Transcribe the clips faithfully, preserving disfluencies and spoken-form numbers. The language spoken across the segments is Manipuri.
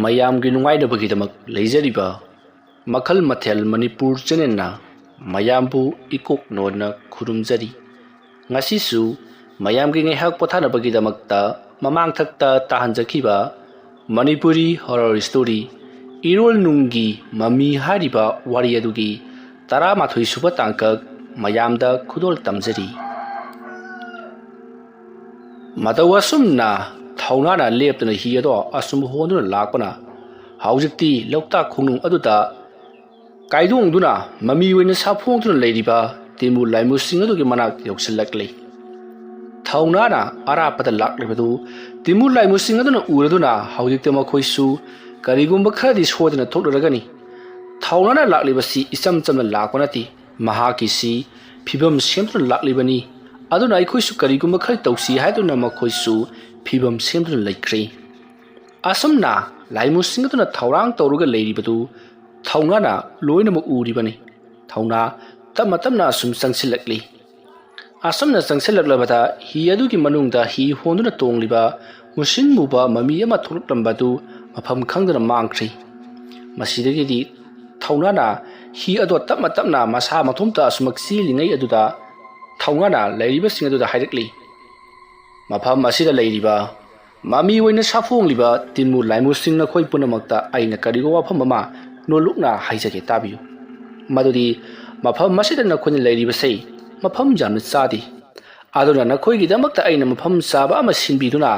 ꯃꯌꯥꯝꯒꯤ ꯅꯨꯡꯉꯥꯏꯅꯕꯒꯤꯗꯃꯛ ꯂꯩꯖꯔꯤꯕ ꯃꯈꯜ ꯃꯊꯦꯜ ꯃꯅꯤꯄꯨꯔ ꯆꯦꯅꯦꯜꯅ ꯃꯌꯥꯝꯕꯨ ꯏꯀꯣꯛ ꯅꯣꯟꯅ ꯈꯨꯔꯨꯝꯖꯔꯤ꯫ ꯉꯁꯤꯁꯨ ꯃꯌꯥꯝꯒꯤ ꯉꯥꯏꯍꯥꯛ ꯄꯣꯊꯥꯅꯕꯒꯤꯗꯃꯛꯇ ꯃꯃꯥꯡꯊꯛꯇ ꯇꯥꯍꯟꯖꯈꯤꯕ ꯃꯅꯤꯄꯨꯔꯤ ꯍꯣꯔꯔ ꯁ꯭ꯇꯣꯔꯤ ꯏꯔꯣꯜ ꯅꯨꯡꯒꯤ ꯃꯃꯤ ꯍꯥꯏꯔꯤꯕ ꯋꯥꯔꯤ ꯑꯗꯨꯒꯤ ꯇꯔꯥꯃꯥꯊꯣꯏ ꯁꯨꯕ ꯇꯥꯡꯀꯛ ꯃꯌꯥꯝꯗ ꯈꯨꯗꯣꯜ ꯇꯝꯖꯔꯤ꯫ ꯃꯇꯧ ꯑꯁꯨꯝꯅ ꯊꯧꯅꯥꯅ ꯂꯦꯞꯇꯅ ꯍꯤ ꯑꯗꯣ ꯑꯁꯨꯝ ꯍꯣꯟꯗꯨꯅ ꯂꯥꯛꯄꯅ ꯍꯧꯖꯤꯛꯇꯤ ꯂꯣꯛꯇꯥꯛ ꯈꯣꯡꯅꯨꯡ ꯑꯗꯨꯗ ꯀꯥꯏꯗꯣꯡꯗꯨꯅ ꯃꯃꯤ ꯑꯣꯏꯅ ꯁꯥꯐꯣꯡꯗꯨꯅ ꯂꯩꯔꯤꯕ ꯇꯤꯃꯨ ꯂꯥꯏꯃꯨꯁꯤꯡ ꯑꯗꯨꯒꯤ ꯃꯅꯥꯛꯇ ꯌꯧꯁꯤꯜꯂꯛꯂꯤ꯫ ꯊꯧꯅꯥꯅ ꯑꯔꯥꯞꯄꯗ ꯂꯥꯛꯂꯤꯕꯗꯨ ꯇꯤꯃꯨ ꯂꯥꯏꯃꯨꯁꯤꯡ ꯑꯗꯨꯅ ꯎꯔꯗꯨꯅ ꯍꯧꯖꯤꯛꯇꯤ ꯃꯈꯣꯏꯁꯨ ꯀꯔꯤꯒꯨꯝꯕ ꯈꯔꯗꯤ ꯁꯣꯏꯗꯅ ꯊꯣꯛꯂꯔꯒꯅꯤ꯫ ꯊꯧꯅꯥꯅ ꯂꯥꯛꯂꯤꯕꯁꯤ ꯏꯆꯝ ꯆꯝꯅ ꯂꯥꯛꯄ ꯅꯠꯇꯦ꯫ ꯃꯍꯥꯛꯀꯤꯁꯤ ꯐꯤꯕꯝ ꯁꯦꯝꯗꯨꯅ ꯂꯥꯛꯂꯤꯕꯅꯤ꯫ ꯑꯗꯨꯅ ꯑꯩꯈꯣꯏꯁꯨ ꯀꯔꯤꯒꯨꯝꯕ ꯈꯔ ꯇꯧꯁꯤ ꯍꯥꯏꯗꯨꯅ ꯃꯈꯣꯏꯁꯨ ꯐꯤꯕꯝ ꯁꯦꯝꯗꯨꯅ ꯂꯩꯈ꯭ꯔꯦ꯫ ꯑꯁꯨꯝꯅ ꯂꯥꯏꯃꯨꯁꯤꯡ ꯑꯗꯨꯅ ꯊꯧꯔꯥꯡ ꯇꯧꯔꯒ ꯂꯩꯔꯤꯕꯗꯨ ꯊꯧꯅꯥꯅ ꯂꯣꯏꯅꯃꯛ ꯎꯔꯤꯕꯅꯤ꯫ ꯊꯧꯅꯥ ꯇꯞꯅ ꯇꯞꯅ ꯑꯁꯨꯝ ꯆꯪꯁꯤꯜꯂꯛꯂꯤ꯫ ꯑꯁꯨꯝꯅ ꯆꯪꯁꯤꯜꯂꯛꯂꯕꯗ ꯍꯤ ꯑꯗꯨꯒꯤ ꯃꯅꯨꯡꯗ ꯍꯤ ꯍꯣꯟꯗꯨꯅ ꯇꯣꯡꯂꯤꯕ ꯃꯨꯁꯤꯟ ꯃꯨꯕ ꯃꯃꯤ ꯑꯃ ꯊꯣꯛꯂꯛꯂꯝꯕꯗꯨ ꯃꯐꯝ ꯈꯪꯗꯅ ꯃꯥꯡꯈ꯭ꯔꯤ꯫ ꯃꯁꯤꯗꯒꯤꯗꯤ ꯊꯧꯅꯥꯅ ꯍꯤ ꯑꯗꯣ ꯇꯞꯅ ꯇꯞꯅ ꯃꯁꯥ ꯃꯊꯣꯝꯇ ꯑꯁꯨꯃꯛ ꯆꯦꯜꯂꯤꯉꯩ ꯑꯗꯨꯗ ꯊꯧꯅꯥꯅ ꯂꯩꯔꯤꯕꯁꯤꯡ ꯑꯗꯨꯗ ꯍꯥꯏꯔꯛꯂꯤ, "ꯃꯐꯝ ꯑꯁꯤꯗ ꯂꯩꯔꯤꯕ ꯃꯃꯤ ꯑꯣꯏꯅ ꯁꯥꯐꯣꯡꯂꯤꯕ ꯇꯤꯟꯃꯨ ꯂꯥꯏꯃꯨꯁꯤꯡ ꯅꯈꯣꯏ ꯄꯨꯝꯅꯃꯛꯇ ꯑꯩꯅ ꯀꯔꯤꯒꯨꯝꯕ ꯋꯥꯐꯝ ꯑꯃ ꯅꯣꯜꯂꯨꯛꯅ ꯍꯥꯏꯖꯒꯦ ꯇꯥꯕꯤꯌꯨ꯫ ꯃꯗꯨꯗꯤ ꯃꯐꯝ ꯑꯁꯤꯗ ꯅꯈꯣꯏꯅ ꯂꯩꯔꯤꯕꯁꯦ ꯃꯐꯝ ꯌꯥꯝꯅ ꯆꯥꯗꯦ꯫ ꯑꯗꯨꯅ ꯅꯈꯣꯏꯒꯤꯗꯃꯛꯇ ꯑꯩꯅ ꯃꯐꯝ ꯆꯥꯕ ꯑꯃ ꯁꯤꯟꯕꯤꯗꯨꯅ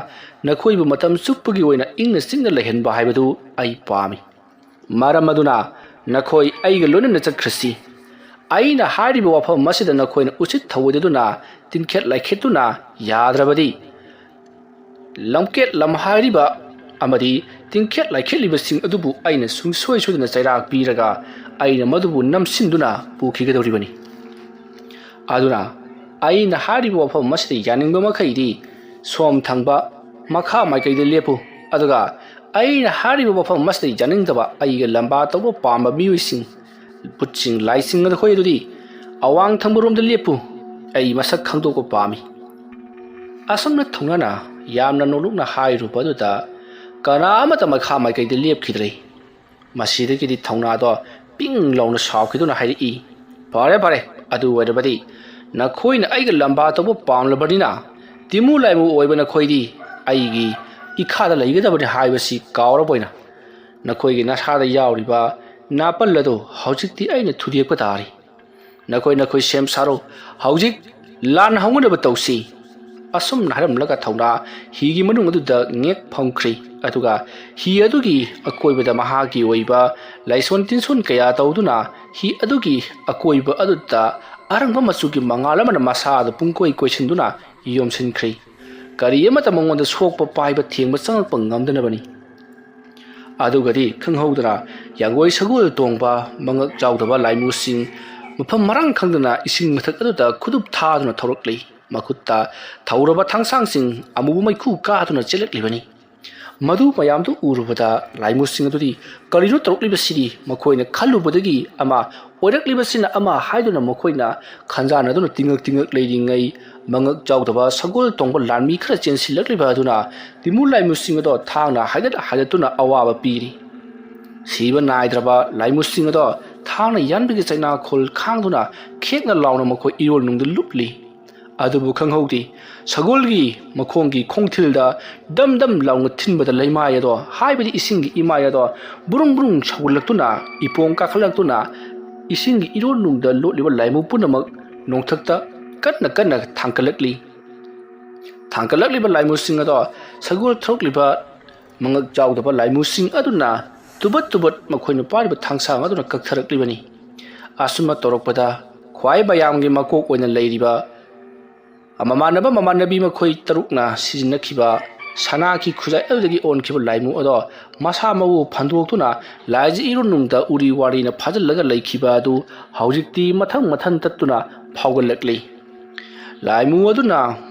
ꯅꯈꯣꯏꯕꯨ ꯃꯇꯝ ꯆꯨꯞꯄꯒꯤ ꯑꯣꯏꯅ ꯏꯪꯅ ꯆꯤꯛꯅ ꯂꯩꯍꯟꯕ ꯍꯥꯏꯕꯗꯨ ꯑꯩ ꯄꯥꯝꯃꯤ꯫ ꯃꯔꯝ ꯑꯗꯨꯅ ꯅꯈꯣꯏ ꯑꯩꯒ ꯂꯣꯏꯅꯅ ꯆꯠꯈ꯭ꯔꯁꯤ꯫ ꯑꯩꯅ ꯍꯥꯏꯔꯤꯕ ꯋꯥꯐꯝ ꯑꯁꯤꯗ ꯅꯈꯣꯏꯅ ꯎꯆꯤꯠ ꯊꯧꯑꯣꯏꯗꯗꯨꯅ ꯇꯤꯟꯈꯦꯠ ꯂꯥꯏꯈꯦꯠꯇꯨꯅ ꯌꯥꯗ꯭ꯔꯕꯗꯤ ꯂꯝꯀꯦꯠ ꯂꯝꯍꯥꯏꯔꯤꯕ ꯑꯃꯗꯤ ꯇꯤꯟꯈꯦꯠ ꯂꯥꯏꯈꯦꯠꯂꯤꯕꯁꯤꯡ ꯑꯗꯨꯕꯨ ꯑꯩꯅ ꯁꯨꯡꯁꯣꯏ ꯁꯣꯏꯗꯅ ꯆꯩꯔꯥꯛ ꯄꯤꯔꯒ ꯑꯩꯅ ꯃꯗꯨꯕꯨ ꯅꯝꯁꯤꯟꯗꯨꯅ ꯄꯨꯈꯤꯒꯗꯧꯔꯤꯕꯅꯤ꯫ ꯑꯗꯨꯅ ꯑꯩꯅ ꯍꯥꯏꯔꯤꯕ ꯋꯥꯐꯝ ꯑꯁꯤꯗ ꯌꯥꯅꯤꯡꯕ ꯃꯈꯩꯗꯤ ꯁꯣꯝ ꯊꯪꯕ ꯃꯈꯥ ꯃꯥꯏꯀꯩꯗ ꯂꯦꯞꯄꯨ꯫ ꯑꯗꯨꯒ ꯑꯩꯅ ꯍꯥꯏꯔꯤꯕ ꯋꯥꯐꯝ ꯑꯁꯤꯗ ꯌꯥꯅꯤꯡꯗꯕ ꯑꯩꯒ ꯂꯝꯕꯥ ꯇꯧꯕ ꯄꯥꯝꯕ ꯃꯤꯑꯣꯏꯁꯤꯡ, ꯕꯨꯠꯁꯤꯡ ꯂꯥꯏꯁꯤꯡ ꯑꯗꯨꯈꯣꯏ ꯑꯗꯨꯗꯤ ꯑꯋꯥꯡ ꯊꯪꯕꯔꯣꯝꯗ ꯂꯦꯞꯄꯨ꯫ ꯑꯩ ꯃꯁꯛ ꯈꯪꯗꯣꯛꯄ ꯄꯥꯝꯃꯤ꯫" ꯑꯁꯨꯝꯅ ꯊꯧꯅꯥꯅ ꯌꯥꯝꯅ ꯅꯣꯂꯨꯛꯅ ꯍꯥꯏꯔꯨꯕ ꯑꯗꯨꯗ ꯀꯅꯥ ꯑꯃꯠꯇ ꯃꯈꯥ ꯃꯥꯏꯀꯩꯗ ꯂꯦꯞꯈꯤꯗ꯭ꯔꯦ꯫ ꯃꯁꯤꯗꯒꯤꯗꯤ ꯊꯧꯅꯥꯗꯣ ꯄꯤꯡ ꯂꯥꯎꯅ ꯁꯥꯎꯈꯤꯗꯨꯅ ꯍꯥꯏꯔꯛꯏ, "ꯐꯔꯦ, ꯐꯔꯦ, ꯑꯗꯨ ꯑꯣꯏꯔꯕꯗꯤ ꯅꯈꯣꯏꯅ ꯑꯩꯒ ꯂꯝꯕꯥ ꯇꯧꯕ ꯄꯥꯝꯂꯕꯅꯤꯅ, ꯇꯤꯃꯨ ꯂꯥꯏꯃꯨ ꯑꯣꯏꯕ ꯅꯈꯣꯏꯗꯤ ꯑꯩꯒꯤ ꯏꯈꯥꯗ ꯂꯩꯒꯗꯕꯅꯤ ꯍꯥꯏꯕꯁꯤ ꯀꯥꯎꯔꯕꯣꯏꯅ? ꯅꯈꯣꯏꯒꯤ ꯅꯁꯥꯗ ꯌꯥꯎꯔꯤꯕ ꯅꯥꯄꯜ ꯑꯗꯨ ꯍꯧꯖꯤꯛꯇꯤ ꯑꯩꯅ ꯊꯨꯗꯦꯛꯄ ꯇꯥꯔꯤ꯫ ꯅꯈꯣꯏ ꯅꯈꯣꯏ ꯁꯦꯝ ꯁꯥꯔꯣ, ꯍꯧꯖꯤꯛ ꯂꯥꯟ ꯍꯧꯅꯅꯕ ꯇꯧꯁꯤ"꯫ ꯑꯁꯨꯝꯅ ꯍꯥꯏꯔꯝꯂꯒ ꯊꯧꯅꯥ ꯍꯤꯒꯤ ꯃꯅꯨꯡ ꯑꯗꯨꯗ ꯉꯦꯛ ꯐꯝꯈ꯭ꯔꯤ꯫ ꯑꯗꯨꯒ ꯍꯤ ꯑꯗꯨꯒꯤ ꯑꯀꯣꯏꯕꯗ ꯃꯍꯥꯛꯀꯤ ꯑꯣꯏꯕ ꯂꯥꯏꯁꯣꯟ ꯇꯤꯟꯁꯣꯟ ꯀꯌꯥ ꯇꯧꯗꯨꯅ ꯍꯤ ꯑꯗꯨꯒꯤ ꯑꯀꯣꯏꯕ ꯑꯗꯨꯗ ꯑꯔꯪꯕ ꯃꯆꯨꯒꯤ ꯃꯉꯥꯜ ꯑꯃꯅ ꯃꯁꯥꯗ ꯄꯨꯡꯀꯣꯏ ꯀꯣꯏꯁꯤꯟꯗꯨꯅ ꯌꯣꯝꯁꯤꯟꯈ꯭ꯔꯤ꯫ ꯀꯔꯤ ꯑꯃꯠꯇ ꯃꯉꯣꯟꯗ ꯁꯣꯛꯄ ꯄꯥꯏꯕ ꯊꯦꯡꯕ ꯆꯪꯂꯛꯄ ꯉꯝꯗꯅꯕꯅꯤ꯫ ꯑꯗꯨꯒꯗꯤ ꯈꯪꯍꯧꯗꯅ ꯌꯥꯡꯒꯣꯏ ꯁꯒꯣꯜ ꯇꯣꯡꯕ ꯃꯉꯛ ꯆꯥꯎꯗꯕ ꯂꯥꯏꯃꯨꯁꯤꯡ ꯃꯐꯝ ꯃꯔꯥꯡ ꯈꯪꯗꯅ ꯏꯁꯤꯡ ꯃꯊꯛ ꯑꯗꯨꯗ ꯈꯨꯗꯨꯞ ꯊꯥꯗꯨꯅ ꯊꯧꯔꯛꯂꯤ꯫ ꯃꯈꯨꯠꯇ ꯊꯧꯔꯕ ꯊꯥꯡꯁꯥꯡꯁꯤꯡ ꯑꯃꯨꯕ ꯃꯩꯈꯨ ꯀꯥꯗꯨꯅ ꯆꯦꯜꯂꯛꯂꯤꯕꯅꯤ꯫ ꯃꯗꯨ ꯃꯌꯥꯝꯗꯨ ꯎꯔꯨꯕꯗ ꯂꯥꯏꯃꯨꯁꯤꯡ ꯑꯗꯨꯗꯤ "ꯀꯔꯤꯅꯣ ꯇꯧꯔꯛꯂꯤꯕꯁꯤꯗꯤ?" ꯃꯈꯣꯏꯅ ꯈꯜꯂꯨꯕꯗꯒꯤ ꯑꯃ, "ꯑꯣꯏꯔꯛꯂꯤꯕꯁꯤꯅ ꯑꯃ" ꯍꯥꯏꯗꯨꯅ ꯃꯈꯣꯏꯅ ꯈꯟꯖꯥꯟꯅꯗꯨꯅ ꯇꯤꯡꯉꯛ ꯇꯤꯡꯉꯛ ꯂꯩꯔꯤꯉꯩ, ꯃꯉꯛ ꯆꯥꯎꯗꯕ ꯁꯒꯣꯜ ꯇꯣꯡꯕ ꯂꯥꯟꯃꯤ ꯈꯔ ꯆꯦꯟꯁꯤꯜꯂꯛꯂꯤꯕ ꯑꯗꯨꯅ ꯇꯤꯃꯨ ꯂꯥꯏꯃꯨꯁꯤꯡ ꯑꯗꯣ ꯊꯥꯡꯅ ꯍꯥꯏꯒꯠ ꯍꯥꯏꯒꯠꯇꯨꯅ ꯑꯋꯥꯕ ꯄꯤꯔꯤ꯫ ꯁꯤꯕ ꯅꯥꯏꯗ꯭ꯔꯕ ꯂꯥꯏꯃꯨꯁꯤꯡ ꯑꯗꯣ ꯊꯥꯡꯅ ꯌꯥꯟꯕꯒꯤ ꯆꯩꯅꯥꯈꯣꯜ ꯈꯥꯡꯗꯨꯅ ꯈꯦꯛꯅ ꯂꯥꯎꯅ ꯃꯈꯣꯏ ꯏꯔꯣꯜꯅꯨꯡꯗ ꯂꯨꯞꯂꯤ꯫ ꯑꯗꯨꯕꯨ ꯈꯪꯍꯧꯗꯦ, ꯁꯒꯣꯜꯒꯤ ꯃꯈꯣꯡꯒꯤ ꯈꯣꯡꯊꯤꯜꯗ ꯗꯝ ꯗꯝ ꯂꯥꯎꯅ ꯊꯤꯟꯕꯗ ꯂꯩꯃꯥꯏ ꯑꯗꯣ, ꯍꯥꯏꯕꯗꯤ ꯏꯁꯤꯡꯒꯤ ꯏꯃꯥꯏ ꯑꯗꯣ ꯕ꯭ꯔꯨꯡ ꯕ꯭ꯔꯨꯡ ꯁꯧꯒꯠꯂꯛꯇꯨꯅ, ꯏꯄꯣꯝ ꯀꯥꯈꯠꯂꯛꯇꯨꯅ, ꯏꯁꯤꯡꯒꯤ ꯏꯔꯣꯜꯅꯨꯡꯗ ꯂꯣꯠꯂꯤꯕ ꯂꯥꯏꯃꯨ ꯄꯨꯝꯅꯃꯛ ꯅꯣꯡꯊꯛꯇ ꯀꯟꯅ ꯀꯟꯅ ꯊꯥꯡꯀꯠꯂꯛꯂꯤ꯫ ꯊꯥꯡꯀꯠꯂꯛꯂꯤꯕ ꯂꯥꯏꯃꯨꯁꯤꯡ ꯑꯗꯣ ꯁꯒꯣꯜ ꯊꯧꯔꯛꯂꯤꯕ ꯃꯉꯛ ꯆꯥꯎꯗꯕ ꯂꯥꯏꯃꯨꯁꯤꯡ ꯑꯗꯨꯅ ꯇꯨꯕꯠ ꯇꯨꯕꯠ ꯃꯈꯣꯏꯅ ꯄꯥꯏꯔꯤꯕ ꯊꯥꯡꯁꯥꯡ ꯑꯗꯨꯅ ꯀꯛꯊꯔꯛꯂꯤꯕꯅꯤ꯫ ꯑꯁꯨꯝꯅ ꯇꯧꯔꯛꯄꯗ ꯈ꯭ꯋꯥꯏ ꯃꯌꯥꯝꯒꯤ ꯃꯀꯣꯛ ꯑꯣꯏꯅ ꯂꯩꯔꯤꯕ ꯃꯃꯥꯟꯅꯕ ꯃꯃꯥꯟꯅꯕꯤ ꯃꯈꯣꯏ ꯇꯔꯨꯛꯅ ꯁꯤꯖꯤꯟꯅꯈꯤꯕ ꯁꯅꯥꯒꯤ ꯈꯨꯖꯥꯏ ꯑꯗꯨꯗꯒꯤ ꯑꯣꯟꯈꯤꯕ ꯂꯥꯏꯃꯨ ꯑꯗꯣ ꯃꯁꯥ ꯃꯎ ꯐꯟꯗꯣꯛꯇꯨꯅ ꯂꯥꯏꯖ ꯏꯔꯨꯅꯨꯡꯗ ꯎꯔꯤ ꯋꯥꯔꯤꯅ ꯐꯥꯖꯤꯜꯂꯒ ꯂꯩꯈꯤꯕ ꯑꯗꯨ ꯍꯧꯖꯤꯛꯇꯤ ꯃꯊꯪ ꯃꯊꯪ ꯇꯠꯇꯨꯅ ꯐꯥꯎꯒꯠꯂꯛꯂꯤ꯫ ꯂꯥꯏꯃꯨ ꯑꯗꯨꯅ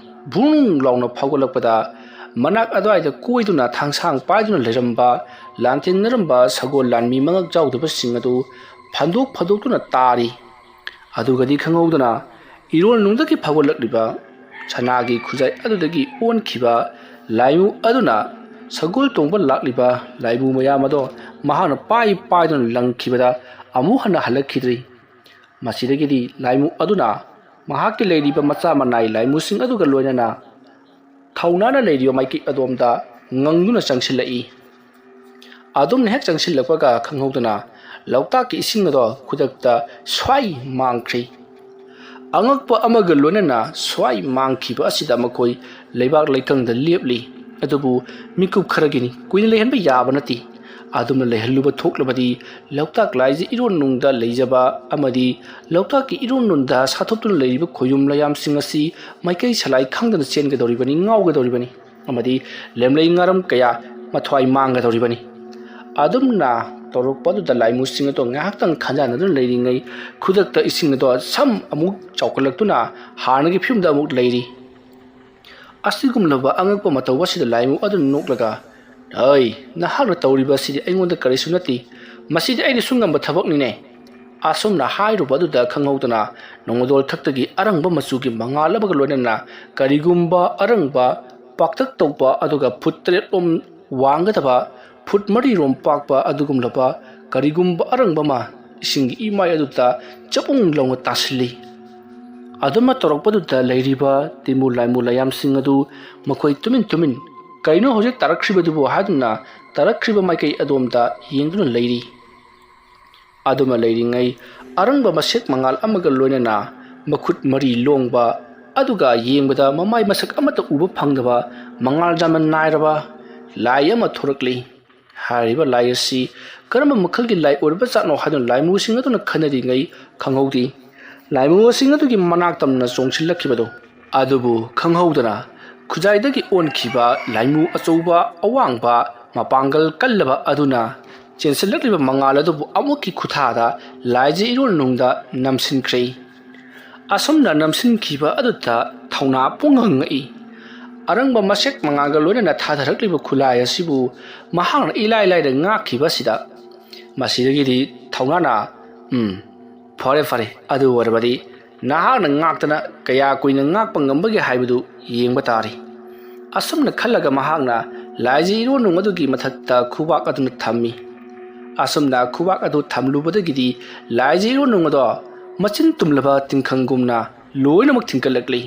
ꯚꯨꯡ ꯂꯥꯎꯅ ꯐꯥꯎꯒꯠꯂꯛꯄꯗ ꯃꯅꯥꯛ ꯑꯗꯨꯋꯥꯏꯗ ꯀꯣꯏꯗꯨꯅ ꯊꯥꯡꯁꯥꯡ ꯄꯥꯏꯗꯨꯅ ꯂꯩꯔꯝꯕ ꯂꯥꯟꯊꯦꯡꯅꯔꯝꯕ ꯁꯒꯣꯜ ꯂꯥꯟꯃꯤ ꯃꯉꯛ ꯆꯥꯎꯗꯕꯁꯤꯡ ꯑꯗꯨ ꯐꯟꯗꯣꯛ ꯐꯟꯗꯣꯛꯇꯨꯅ ꯇꯥꯔꯤ꯫ ꯑꯗꯨꯒꯗꯤ ꯈꯪꯍꯧꯗꯅ ꯏꯔꯣꯜꯅꯨꯡꯗꯒꯤ ꯐꯥꯎꯒꯠꯂꯛꯂꯤꯕ ꯁꯅꯥꯒꯤ ꯈꯨꯖꯥꯏ ꯑꯗꯨꯗꯒꯤ ꯑꯣꯟꯈꯤꯕ ꯂꯥꯏꯃꯨ ꯑꯗꯨꯅ ꯁꯒꯣꯜ ꯇꯣꯡꯕ ꯂꯥꯛꯂꯤꯕ ꯂꯥꯏꯃꯨ ꯃꯌꯥꯝ ꯑꯗꯣ ꯃꯍꯥꯛꯅ ꯄꯥꯏ ꯄꯥꯏꯗꯨꯅ ꯂꯪꯈꯤꯕꯗ ꯑꯃꯨꯛ ꯍꯟꯅ ꯍꯜꯂꯛꯈꯤꯗ꯭ꯔꯤ꯫ ꯃꯁꯤꯗꯒꯤꯗꯤ ꯂꯥꯏꯃꯨ ꯑꯗꯨꯅ ꯃꯍꯥꯛꯀꯤ ꯂꯩꯔꯤꯕ ꯃꯆꯥ ꯃꯅꯥꯏ ꯂꯥꯏꯃꯨꯁꯤꯡ ꯑꯗꯨꯒ ꯂꯣꯏꯅꯅ ꯊꯧꯅꯥꯅ ꯂꯩꯔꯤꯕ ꯃꯥꯏꯀꯩ ꯑꯗꯣꯝꯗ ꯉꯪꯗꯨꯅ ꯆꯪꯁꯤꯜꯂꯛꯏ꯫ ꯑꯗꯨꯝꯅ ꯍꯦꯛ ꯆꯪꯁꯤꯜꯂꯛꯄꯒ ꯈꯪꯍꯧꯗꯅ ꯂꯣꯛꯇꯥꯛꯀꯤ ꯏꯁꯤꯡ ꯑꯗꯣ ꯈꯨꯗꯛꯇ ꯁ꯭ꯋꯥꯏ ꯃꯥꯡꯈ꯭ꯔꯤ꯫ ꯑꯉꯛꯄ ꯑꯃꯒ ꯂꯣꯏꯅꯅ ꯁ꯭ꯋꯥꯏ ꯃꯥꯡꯈꯤꯕ ꯑꯁꯤꯗ ꯃꯈꯣꯏ ꯂꯩꯕꯥꯛ ꯂꯩꯀꯪꯗ ꯂꯦꯞꯂꯤ꯫ ꯑꯗꯨꯕꯨ ꯃꯤꯀꯨꯞ ꯈꯔꯒꯤꯅꯤ, ꯀꯨꯏꯅ ꯂꯩꯍꯟꯕ ꯌꯥꯕ ꯅꯠꯇꯦ꯫ ꯑꯗꯨꯝꯅ ꯂꯩꯍꯜꯂꯨꯕ ꯊꯣꯛꯂꯕꯗꯤ ꯂꯣꯛꯇꯥꯛ ꯂꯥꯏꯁꯦ ꯏꯔꯣꯟ ꯅꯨꯡꯗ ꯂꯩꯖꯕ ꯑꯃꯗꯤ ꯂꯣꯛꯇꯥꯛꯀꯤ ꯏꯔꯣꯟ ꯅꯨꯡꯗ ꯁꯥꯊꯣꯛꯇꯨꯅ ꯂꯩꯔꯤꯕ ꯈꯣꯌꯨꯝ ꯂꯩꯌꯥꯝꯁꯤꯡ ꯑꯁꯤ ꯃꯥꯏꯀꯩ ꯁꯂꯥꯏ ꯈꯪꯗꯅ ꯆꯦꯟꯒꯗꯧꯔꯤꯕꯅꯤ, ꯉꯥꯎꯒꯗꯧꯔꯤꯕꯅꯤ꯫ ꯑꯃꯗꯤ ꯂꯦꯝꯂꯩ ꯉꯥꯔꯝ ꯀꯌꯥ ꯃꯊ꯭ꯋꯥꯏ ꯃꯥꯡꯒꯗꯧꯔꯤꯕꯅꯤ꯫ ꯑꯗꯨꯝꯅ ꯇꯧꯔꯛꯄ ꯑꯗꯨꯗ ꯂꯥꯏꯃꯨꯁꯤꯡ ꯑꯗꯣ ꯉꯥꯏꯍꯥꯛꯇꯪ ꯈꯟꯖꯥꯟꯅꯗꯨꯅ ꯂꯩꯔꯤꯉꯩ ꯈꯨꯗꯛꯇ ꯏꯁꯤꯡ ꯑꯗꯣ ꯁꯝ ꯑꯃꯨꯛ ꯆꯥꯎꯈꯠꯂꯛꯇꯨꯅ ꯍꯥꯟꯅꯒꯤ ꯐꯤꯕꯝꯗ ꯑꯃꯨꯛ ꯂꯩꯔꯤ꯫ ꯑꯁꯤꯒꯨꯝꯂꯕ ꯑꯉꯛꯄ ꯃꯇꯧ ꯑꯁꯤꯗ ꯂꯥꯏꯃꯨ ꯑꯗꯨꯅ ꯅꯣꯛꯂꯒ, "ꯑꯩ, ꯅꯍꯥꯛꯅ ꯇꯧꯔꯤꯕ ꯑꯁꯤꯗꯤ ꯑꯩꯉꯣꯟꯗ ꯀꯔꯤꯁꯨ ꯅꯠꯇꯦ꯫ ꯃꯁꯤꯗꯤ ꯑꯩꯅ ꯁꯨꯡꯉꯝꯕ ꯊꯕꯛꯅꯤꯅꯦ"꯫ ꯑꯁꯨꯝꯅ ꯍꯥꯏꯔꯨꯕ ꯑꯗꯨꯗ ꯈꯪꯍꯧꯗꯅ ꯅꯣꯡꯃꯗꯣꯜ ꯊꯛꯇꯒꯤ ꯑꯔꯪꯕ ꯃꯆꯨꯒꯤ ꯃꯉꯥꯜ ꯑꯃꯒ ꯂꯣꯏꯅꯅ ꯀꯔꯤꯒꯨꯝꯕ ꯑꯔꯪꯕ ꯄꯥꯛꯇꯛ ꯇꯧꯕ ꯑꯗꯨꯒ ꯐꯨꯠ ꯇꯔꯦꯠ ꯂꯣꯝ ꯋꯥꯡꯒꯗꯕ, ꯐꯨꯠ ꯃꯔꯤ ꯔꯣꯝ ꯄꯥꯛꯄ ꯑꯗꯨꯒꯨꯝꯂꯕ ꯀꯔꯤꯒꯨꯝꯕ ꯑꯔꯪꯕ ꯑꯃ ꯏꯁꯤꯡꯒꯤ ꯏꯃꯥꯏ ꯑꯗꯨꯗ ꯆꯄꯨꯡ ꯂꯥꯎꯅ ꯇꯥꯁꯤꯜꯂꯤ꯫ ꯑꯗꯨꯃ ꯇꯧꯔꯛꯄꯗꯨꯗ ꯂꯩꯔꯤꯕ ꯇꯤꯃꯨ ꯂꯥꯏꯃꯨ ꯂꯥꯏꯌꯥꯝꯁꯤꯡ ꯑꯗꯨ ꯃꯈꯣꯏ ꯇꯨꯃꯤꯟ ꯇꯨꯃꯤꯟ, "ꯀꯩꯅꯣ ꯍꯧꯖꯤꯛ ꯇꯥꯔꯛꯈ꯭ꯔꯤꯕꯗꯨꯕꯨ?" ꯍꯥꯏꯗꯨꯅ ꯇꯥꯔꯛꯈ꯭ꯔꯤꯕ ꯃꯥꯏꯀꯩ ꯑꯗꯣꯝꯗ ꯌꯦꯡꯗꯨꯅ ꯂꯩꯔꯤ꯫ ꯑꯗꯨꯃ ꯂꯩꯔꯤꯉꯩ ꯑꯔꯪꯕ ꯃꯁꯦꯛ ꯃꯉꯥꯜ ꯑꯃꯒ ꯂꯣꯏꯅꯅ ꯃꯈꯨꯠ ꯃꯔꯤ ꯂꯣꯡꯕ, ꯑꯗꯨꯒ ꯌꯦꯡꯕꯗ ꯃꯃꯥꯏ ꯃꯁꯛ ꯑꯃꯠꯇ ꯎꯕ ꯐꯪꯗꯕ ꯃꯉꯥꯜ ꯌꯥꯝꯅ ꯅꯥꯏꯔꯕ ꯂꯥꯏ ꯑꯃ ꯊꯣꯔꯛꯂꯤ꯫ ꯍꯥꯏꯔꯤꯕ ꯂꯥꯏ ꯑꯁꯤ ꯀꯔꯝꯕ ꯃꯈꯜꯒꯤ ꯂꯥꯏ ꯑꯣꯏꯔꯤꯕꯖꯥꯠꯅꯣ ꯍꯥꯏꯗꯨꯅ ꯂꯥꯏꯃꯨꯁꯤꯡ ꯑꯗꯨꯅ ꯈꯟꯅꯔꯤꯉꯩ ꯈꯪꯍꯧꯗꯦ꯫ ꯂꯥꯏꯃꯨꯁꯤꯡ ꯑꯗꯨꯒꯤ ꯃꯅꯥꯛ ꯇꯝꯅ ꯆꯣꯡꯁꯤꯜꯂꯛꯈꯤꯕꯗꯨ꯫ ꯑꯗꯨꯕꯨ ꯈꯪꯍꯧꯗꯅ ꯈꯨꯖꯥꯏꯗꯒꯤ ꯑꯣꯟꯈꯤꯕ ꯂꯥꯏꯃꯨ ꯑꯆꯧꯕ ꯑꯋꯥꯡꯕ ꯃꯄꯥꯡꯒꯜ ꯀꯜꯂꯕ ꯑꯗꯨꯅ ꯆꯦꯟꯁꯤꯜꯂꯛꯂꯤꯕ ꯃꯉꯥꯜ ꯑꯗꯨꯕꯨ ꯑꯃꯨꯛꯀꯤ ꯈꯨꯊꯥꯗ ꯂꯥꯏꯖ ꯏꯔꯣꯟ ꯅꯨꯡꯗ ꯅꯝꯁꯤꯟꯈ꯭ꯔꯦ꯫ ꯑꯁꯨꯝꯅ ꯅꯝꯁꯤꯟꯈꯤꯕ ꯑꯗꯨꯗ ꯊꯧꯅꯥ ꯄꯨꯡꯉꯪ ꯉꯛꯏ꯫ ꯑꯔꯪꯕ ꯃꯁꯦꯛ ꯃꯉꯥꯜꯒ ꯂꯣꯏꯅꯅ ꯊꯥꯊꯔꯛꯂꯤꯕ ꯈꯨꯠꯂꯥꯏ ꯑꯁꯤꯕꯨ ꯃꯍꯥꯛꯅ ꯏꯂꯥꯏ ꯂꯥꯏꯅ ꯉꯥꯛꯈꯤꯕ ꯑꯁꯤꯗ ꯃꯁꯤꯗꯒꯤꯗꯤ ꯊꯧꯅꯥꯅ, "ꯎꯝ, ꯐꯔꯦ, ꯐꯔꯦ, ꯑꯗꯨ ꯑꯣꯏꯔꯕꯗꯤ ꯅꯍꯥꯛꯅ ꯉꯥꯛꯇꯅ ꯀꯌꯥ ꯀꯨꯏꯅ ꯉꯥꯛꯄ ꯉꯝꯕꯒꯦ ꯍꯥꯏꯕꯗꯨ ꯌꯦꯡꯕ ꯇꯥꯔꯤ"꯫ ꯑꯁꯨꯝꯅ ꯈꯜꯂꯒ ꯃꯍꯥꯛꯅ ꯂꯥꯏꯖ ꯏꯔꯣꯟꯅꯨꯡ ꯑꯗꯨꯒꯤ ꯃꯊꯛꯇ ꯈꯨꯕꯥꯛ ꯑꯗꯨꯅ ꯊꯝꯃꯤ꯫ ꯑꯁꯨꯝꯅ ꯈꯨꯕꯥꯛ ꯑꯗꯨ ꯊꯝꯂꯨꯕꯗꯒꯤꯗꯤ ꯂꯥꯏꯖ ꯏꯔꯣꯟꯅꯨꯡ ꯑꯗꯣ ꯃꯆꯤꯟ ꯇꯨꯝꯂꯕ ꯇꯤꯡꯈꯪꯒꯨꯝꯅ ꯂꯣꯏꯅꯃꯛ ꯊꯤꯡꯀꯠꯂꯛꯂꯤ꯫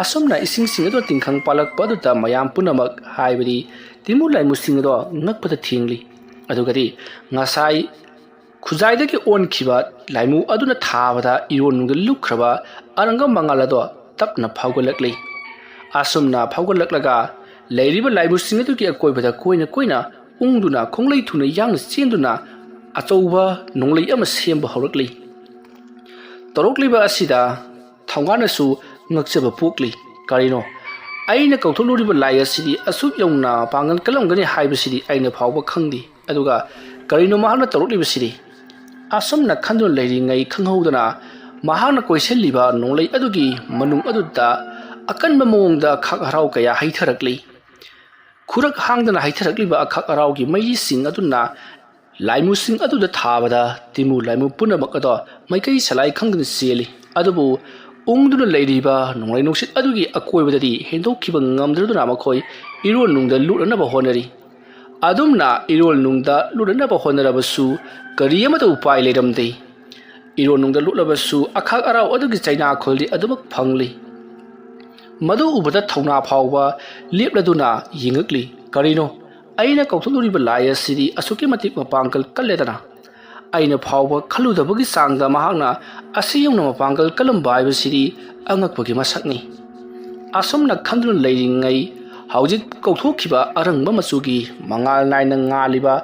ꯑꯁꯨꯝꯅ ꯏꯁꯤꯡꯁꯤꯡ ꯑꯗꯨ ꯇꯤꯡꯈꯪ ꯄꯥꯜꯂꯛꯄ ꯑꯗꯨꯗ ꯃꯌꯥꯝ ꯄꯨꯝꯅꯃꯛ, ꯍꯥꯏꯕꯗꯤ ꯇꯤꯃꯨ ꯂꯥꯏꯃꯨꯁꯤꯡ ꯑꯗꯣ ꯉꯛꯄꯗ ꯊꯦꯡꯂꯤ꯫ ꯑꯗꯨꯒꯗꯤ ꯉꯁꯥꯏ ꯈꯨꯖꯥꯏꯗꯒꯤ ꯑꯣꯟꯈꯤꯕ ꯂꯥꯏꯃꯨ ꯑꯗꯨꯅ ꯊꯥꯕꯗ ꯏꯔꯣꯟꯅꯨꯡꯗ ꯂꯨꯞꯈ꯭ꯔꯕ ꯑꯔꯪꯕ ꯃꯉꯥꯜ ꯑꯗꯣ ꯇꯞꯅ ꯐꯥꯎꯒꯠꯂꯛꯂꯤ꯫ ꯑꯁꯨꯝꯅ ꯐꯥꯎꯒꯠꯂꯛꯂꯒ ꯂꯩꯔꯤꯕ ꯂꯥꯏꯃꯨꯁꯤꯡ ꯑꯗꯨꯒꯤ ꯑꯀꯣꯏꯕꯗ ꯀꯣꯏꯅ ꯀꯣꯏꯅ ꯎꯪꯗꯨꯅ ꯈꯣꯡꯂꯩ ꯊꯨꯅ ꯌꯥꯡꯅ ꯆꯦꯟꯗꯨꯅ ꯑꯆꯧꯕ ꯅꯣꯡꯂꯩ ꯑꯃ ꯁꯦꯝꯕ ꯍꯧꯔꯛꯂꯤ꯫ ꯇꯧꯔꯛꯂꯤꯕ ꯑꯁꯤꯗ ꯊꯧꯉꯥꯅꯁꯨ ꯉꯛꯆꯕ ꯄꯣꯛꯂꯤ꯫ ꯀꯔꯤꯅꯣ, ꯑꯩꯅ ꯀꯧꯊꯣꯛꯂꯨꯔꯤꯕ ꯂꯥꯏ ꯑꯁꯤꯗꯤ ꯑꯁꯨꯛ ꯌꯧꯅ ꯄꯥꯡꯒꯜ ꯀꯜꯂꯝꯒꯅꯤ ꯍꯥꯏꯕꯁꯤꯗꯤ ꯑꯩꯅ ꯐꯥꯎꯕ ꯈꯪꯗꯦ꯫ ꯑꯗꯨꯒ ꯀꯔꯤꯅꯣ ꯃꯍꯥꯛꯅ ꯇꯧꯔꯛꯂꯤꯕꯁꯤꯗꯤ? ꯑꯁꯨꯝꯅ ꯈꯟꯗꯨꯅ ꯂꯩꯔꯤꯉꯩ ꯈꯪꯍꯧꯗꯅ ꯃꯍꯥꯛꯅ ꯀꯣꯏꯁꯤꯜꯂꯤꯕ ꯅꯣꯡꯂꯩ ꯑꯗꯨꯒꯤ ꯃꯅꯨꯡ ꯑꯗꯨꯗ ꯑꯀꯟꯕ ꯃꯑꯣꯡꯗ ꯈꯥꯛ ꯍꯔꯥꯎ ꯀꯌꯥ ꯍꯩꯊꯔꯛꯂꯤ꯫ ꯈꯨꯔꯛ ꯍꯥꯡꯗꯅ ꯍꯩꯊꯔꯛꯂꯤꯕ ꯑꯈꯥꯛ ꯑꯔꯥꯎꯒꯤ ꯃꯩꯔꯤꯁꯤꯡ ꯑꯗꯨꯅ ꯂꯥꯏꯃꯨꯁꯤꯡ ꯑꯗꯨꯗ ꯊꯥꯕꯗ ꯇꯤꯃꯨ ꯂꯥꯏꯃꯨ ꯄꯨꯝꯅꯃꯛ ꯑꯗꯣ ꯃꯥꯏꯀꯩ ꯁꯂꯥꯏ ꯈꯪꯗꯅ ꯆꯦꯜꯂꯤ꯫ ꯑꯗꯨꯕꯨ ꯎꯪꯗꯨꯅ ꯂꯩꯔꯤꯕ ꯅꯣꯡꯂꯩ ꯅꯨꯡꯁꯤꯠ ꯑꯗꯨꯒꯤ ꯑꯀꯣꯏꯕꯗꯗꯤ ꯍꯦꯟꯗꯣꯛꯈꯤꯕ ꯉꯝꯗ꯭ꯔꯗꯨꯅ ꯃꯈꯣꯏ ꯏꯔꯣꯟꯅꯨꯡꯗ ꯂꯨꯞꯅꯅꯕ ꯍꯣꯠꯅꯔꯤ꯫ ꯑꯗꯨꯝꯅ ꯏꯔꯣꯟꯅꯨꯡꯗ ꯂꯨꯞꯅꯅꯕ ꯍꯣꯠꯅꯔꯕꯁꯨ ꯀꯔꯤ ꯑꯃꯠꯇ ꯎꯄꯥꯏ ꯂꯩꯔꯝꯗꯦ꯫ ꯏꯔꯣꯟꯅꯨꯡꯗ ꯂꯨꯞꯂꯕꯁꯨ ꯑꯈꯥꯛ ꯑꯔꯥꯎ ꯑꯗꯨꯒꯤ ꯆꯩꯅꯥꯈꯣꯜꯗꯤ ꯑꯗꯨꯃꯛ ꯐꯪꯂꯤ꯫ ꯃꯗꯨ ꯎꯕꯗ ꯊꯧꯅꯥ ꯐꯥꯎꯕ ꯂꯦꯞꯂꯗꯨꯅ ꯌꯦꯡꯉꯛꯂꯤ꯫ ꯀꯔꯤꯅꯣ? ꯑꯩꯅ ꯀꯧꯊꯣꯛꯂꯨꯔꯤꯕ ꯂꯥꯏ ꯑꯁꯤꯗꯤ ꯑꯁꯨꯛꯀꯤ ꯃꯇꯤꯛ ꯃꯄꯥꯡꯒꯜ ꯀꯜꯂꯦꯗꯅ꯫ ꯑꯩꯅ ꯐꯥꯎꯕ ꯈꯜꯂꯨꯗꯕꯒꯤ ꯆꯥꯡꯗ ꯃꯍꯥꯛꯅ ꯑꯁꯤ ꯌꯧꯅ ꯃꯄꯥꯡꯒꯜ ꯀꯜꯂꯝꯕ ꯍꯥꯏꯕꯁꯤꯗꯤ ꯑꯉꯛꯄꯒꯤ ꯃꯁꯛꯅꯤ꯫ ꯑꯁꯨꯝꯅ ꯈꯟꯗꯨꯅ ꯂꯩꯔꯤꯉꯩ ꯍꯧꯖꯤꯛ ꯀꯧꯊꯣꯛꯈꯤꯕ ꯑꯔꯪꯕ ꯃꯆꯨꯒꯤ ꯃꯉꯥꯜ ꯅꯥꯏꯅ ꯉꯥꯜꯂꯤꯕ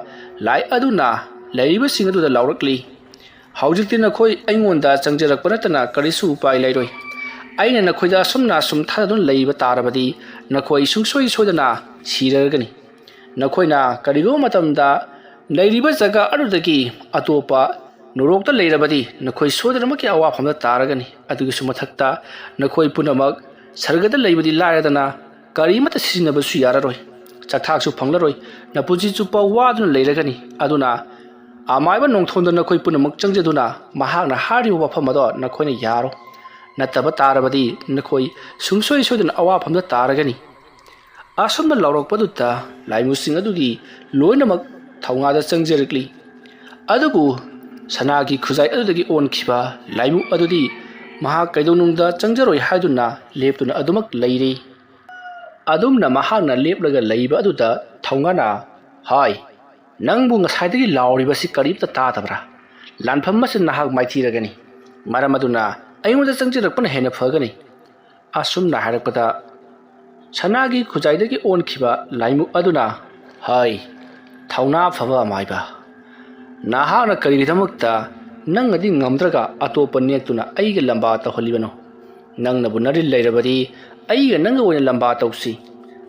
ꯂꯥꯏ ꯑꯗꯨꯅ ꯂꯩꯔꯤꯕꯁꯤꯡ ꯑꯗꯨꯗ ꯂꯥꯎꯔꯛꯂꯤ, "ꯍꯧꯖꯤꯛꯇꯤ ꯅꯈꯣꯏ ꯑꯩꯉꯣꯟꯗ ꯆꯪꯖꯔꯛꯄ ꯅꯠꯇꯅ ꯀꯔꯤꯁꯨ ꯎꯄꯥꯏ ꯂꯩꯔꯣꯏ꯫ ꯑꯩꯅ ꯅꯈꯣꯏꯗ ꯑꯁꯨꯝꯅ ꯑꯁꯨꯝ ꯊꯥꯖꯗꯨꯅ ꯂꯩꯕ ꯇꯥꯔꯕꯗꯤ ꯅꯈꯣꯏ ꯁꯨꯡꯁꯣꯏ ꯁꯣꯏꯗꯅ ꯁꯤꯔꯒꯅꯤ꯫ ꯅꯈꯣꯏꯅ ꯀꯔꯤꯒꯨꯝꯕ ꯃꯇꯝꯗ ꯂꯩꯔꯤꯕ ꯖꯒꯥ ꯑꯗꯨꯗꯒꯤ ꯑꯇꯣꯞꯄ ꯅꯣꯔꯣꯛꯇ ꯂꯩꯔꯕꯗꯤ ꯅꯈꯣꯏ ꯁꯣꯏꯗꯅꯃꯛꯀꯤ ꯑꯋꯥꯐꯝꯗ ꯇꯥꯔꯒꯅꯤ꯫ ꯑꯗꯨꯒꯤꯁꯨ ꯃꯊꯛꯇ ꯅꯈꯣꯏ ꯄꯨꯝꯅꯃꯛ ꯁꯔꯒꯗ ꯂꯩꯕꯗꯤ ꯂꯥꯏꯔꯗꯅ ꯀꯔꯤꯃꯠꯇ ꯁꯤꯖꯤꯟꯅꯕꯁꯨ ꯌꯥꯔꯔꯣꯏ꯫ ꯆꯥꯛꯊꯥꯛꯁꯨ ꯐꯪꯂꯔꯣꯏ꯫ ꯅꯄꯨꯟꯁꯤ ꯆꯨꯞꯄ ꯋꯥꯗꯨꯅ ꯂꯩꯔꯒꯅꯤ꯫ ꯑꯗꯨꯅ ꯑꯃꯥꯏꯕ ꯅꯣꯡꯊꯣꯟꯗ ꯅꯈꯣꯏ ꯄꯨꯝꯅꯃꯛ ꯆꯪꯖꯗꯨꯅ ꯃꯍꯥꯛꯅ ꯍꯥꯏꯔꯤꯕ ꯋꯥꯐꯝ ꯑꯗꯣ ꯅꯈꯣꯏꯅ ꯌꯥꯔꯣ꯫ ꯅꯠꯇꯕ ꯇꯥꯔꯕꯗꯤ ꯅꯈꯣꯏ ꯁꯨꯡꯁꯣꯏ ꯁꯣꯏꯗꯅ ꯑꯋꯥꯐꯝꯗ ꯇꯥꯔꯒꯅꯤ꯫ ꯑꯁꯨꯝꯅ ꯂꯥꯎꯔꯛꯄꯗꯨꯗ ꯂꯥꯏꯃꯨꯁꯤꯡ ꯑꯗꯨꯗꯤ ꯂꯣꯏꯅꯃꯛ ꯊꯧꯅꯥꯗ ꯆꯪꯖꯔꯛꯂꯤ꯫ ꯑꯗꯨꯕꯨ ꯁꯅꯥꯒꯤ ꯈꯨꯖꯥꯏ ꯑꯗꯨꯗꯒꯤ ꯑꯣꯟꯈꯤꯕ ꯂꯥꯏꯃꯨ ꯑꯗꯨꯗꯤ ꯃꯍꯥꯛ ꯀꯩꯗꯧꯅꯨꯡꯗ ꯆꯪꯖꯔꯣꯏ ꯍꯥꯏꯗꯨꯅ ꯂꯦꯞꯇꯨꯅ ꯑꯗꯨꯃꯛ ꯂꯩꯔꯤ꯫ ꯑꯗꯨꯝꯅ ꯃꯍꯥꯛꯅ ꯂꯦꯞꯂꯒ ꯂꯩꯕ ꯑꯗꯨꯗ ꯊꯧꯅꯥꯅ, "ꯍꯥꯏ, ꯅꯪꯕꯨ ꯉꯁꯥꯏꯗꯒꯤ ꯂꯥꯎꯔꯤꯕꯁꯤ ꯀꯔꯤꯝꯇ ꯇꯥꯗꯕ꯭ꯔꯥ? ꯂꯥꯟꯐꯝ ꯑꯁꯤ ꯅꯍꯥꯛ ꯃꯥꯏꯊꯤꯔꯒꯅꯤ꯫ ꯃꯔꯝ ꯑꯗꯨꯅ ꯑꯩꯉꯣꯟꯗ ꯆꯪꯁꯤꯜꯂꯛꯄꯅ ꯍꯦꯟꯅ ꯐꯒꯅꯤ꯫" ꯑꯁꯨꯝꯅ ꯍꯥꯏꯔꯛꯄꯗ ꯁꯅꯥꯒꯤ ꯈꯨꯖꯥꯏꯗꯒꯤ ꯑꯣꯟꯈꯤꯕ ꯂꯥꯏꯃꯨ ꯑꯗꯨꯅ, "ꯍꯥꯏ, ꯊꯧꯅꯥ ꯐꯕ ꯑꯃꯥꯏꯕ, ꯅꯍꯥꯛꯅ ꯀꯔꯤꯒꯤꯗꯃꯛꯇ ꯅꯪꯅꯗꯤ ꯉꯝꯗ꯭ꯔꯒ ꯑꯇꯣꯞꯄ ꯅꯦꯛꯇꯨꯅ ꯑꯩꯒ ꯂꯝꯕꯥ ꯇꯧꯍꯜꯂꯤꯕꯅꯣ? ꯅꯪꯅꯕꯨ ꯅꯔꯤꯜ ꯂꯩꯔꯕꯗꯤ ꯑꯩꯒ ꯅꯪꯒ ꯑꯣꯏꯅ ꯂꯝꯕꯥ ꯇꯧꯁꯤ꯫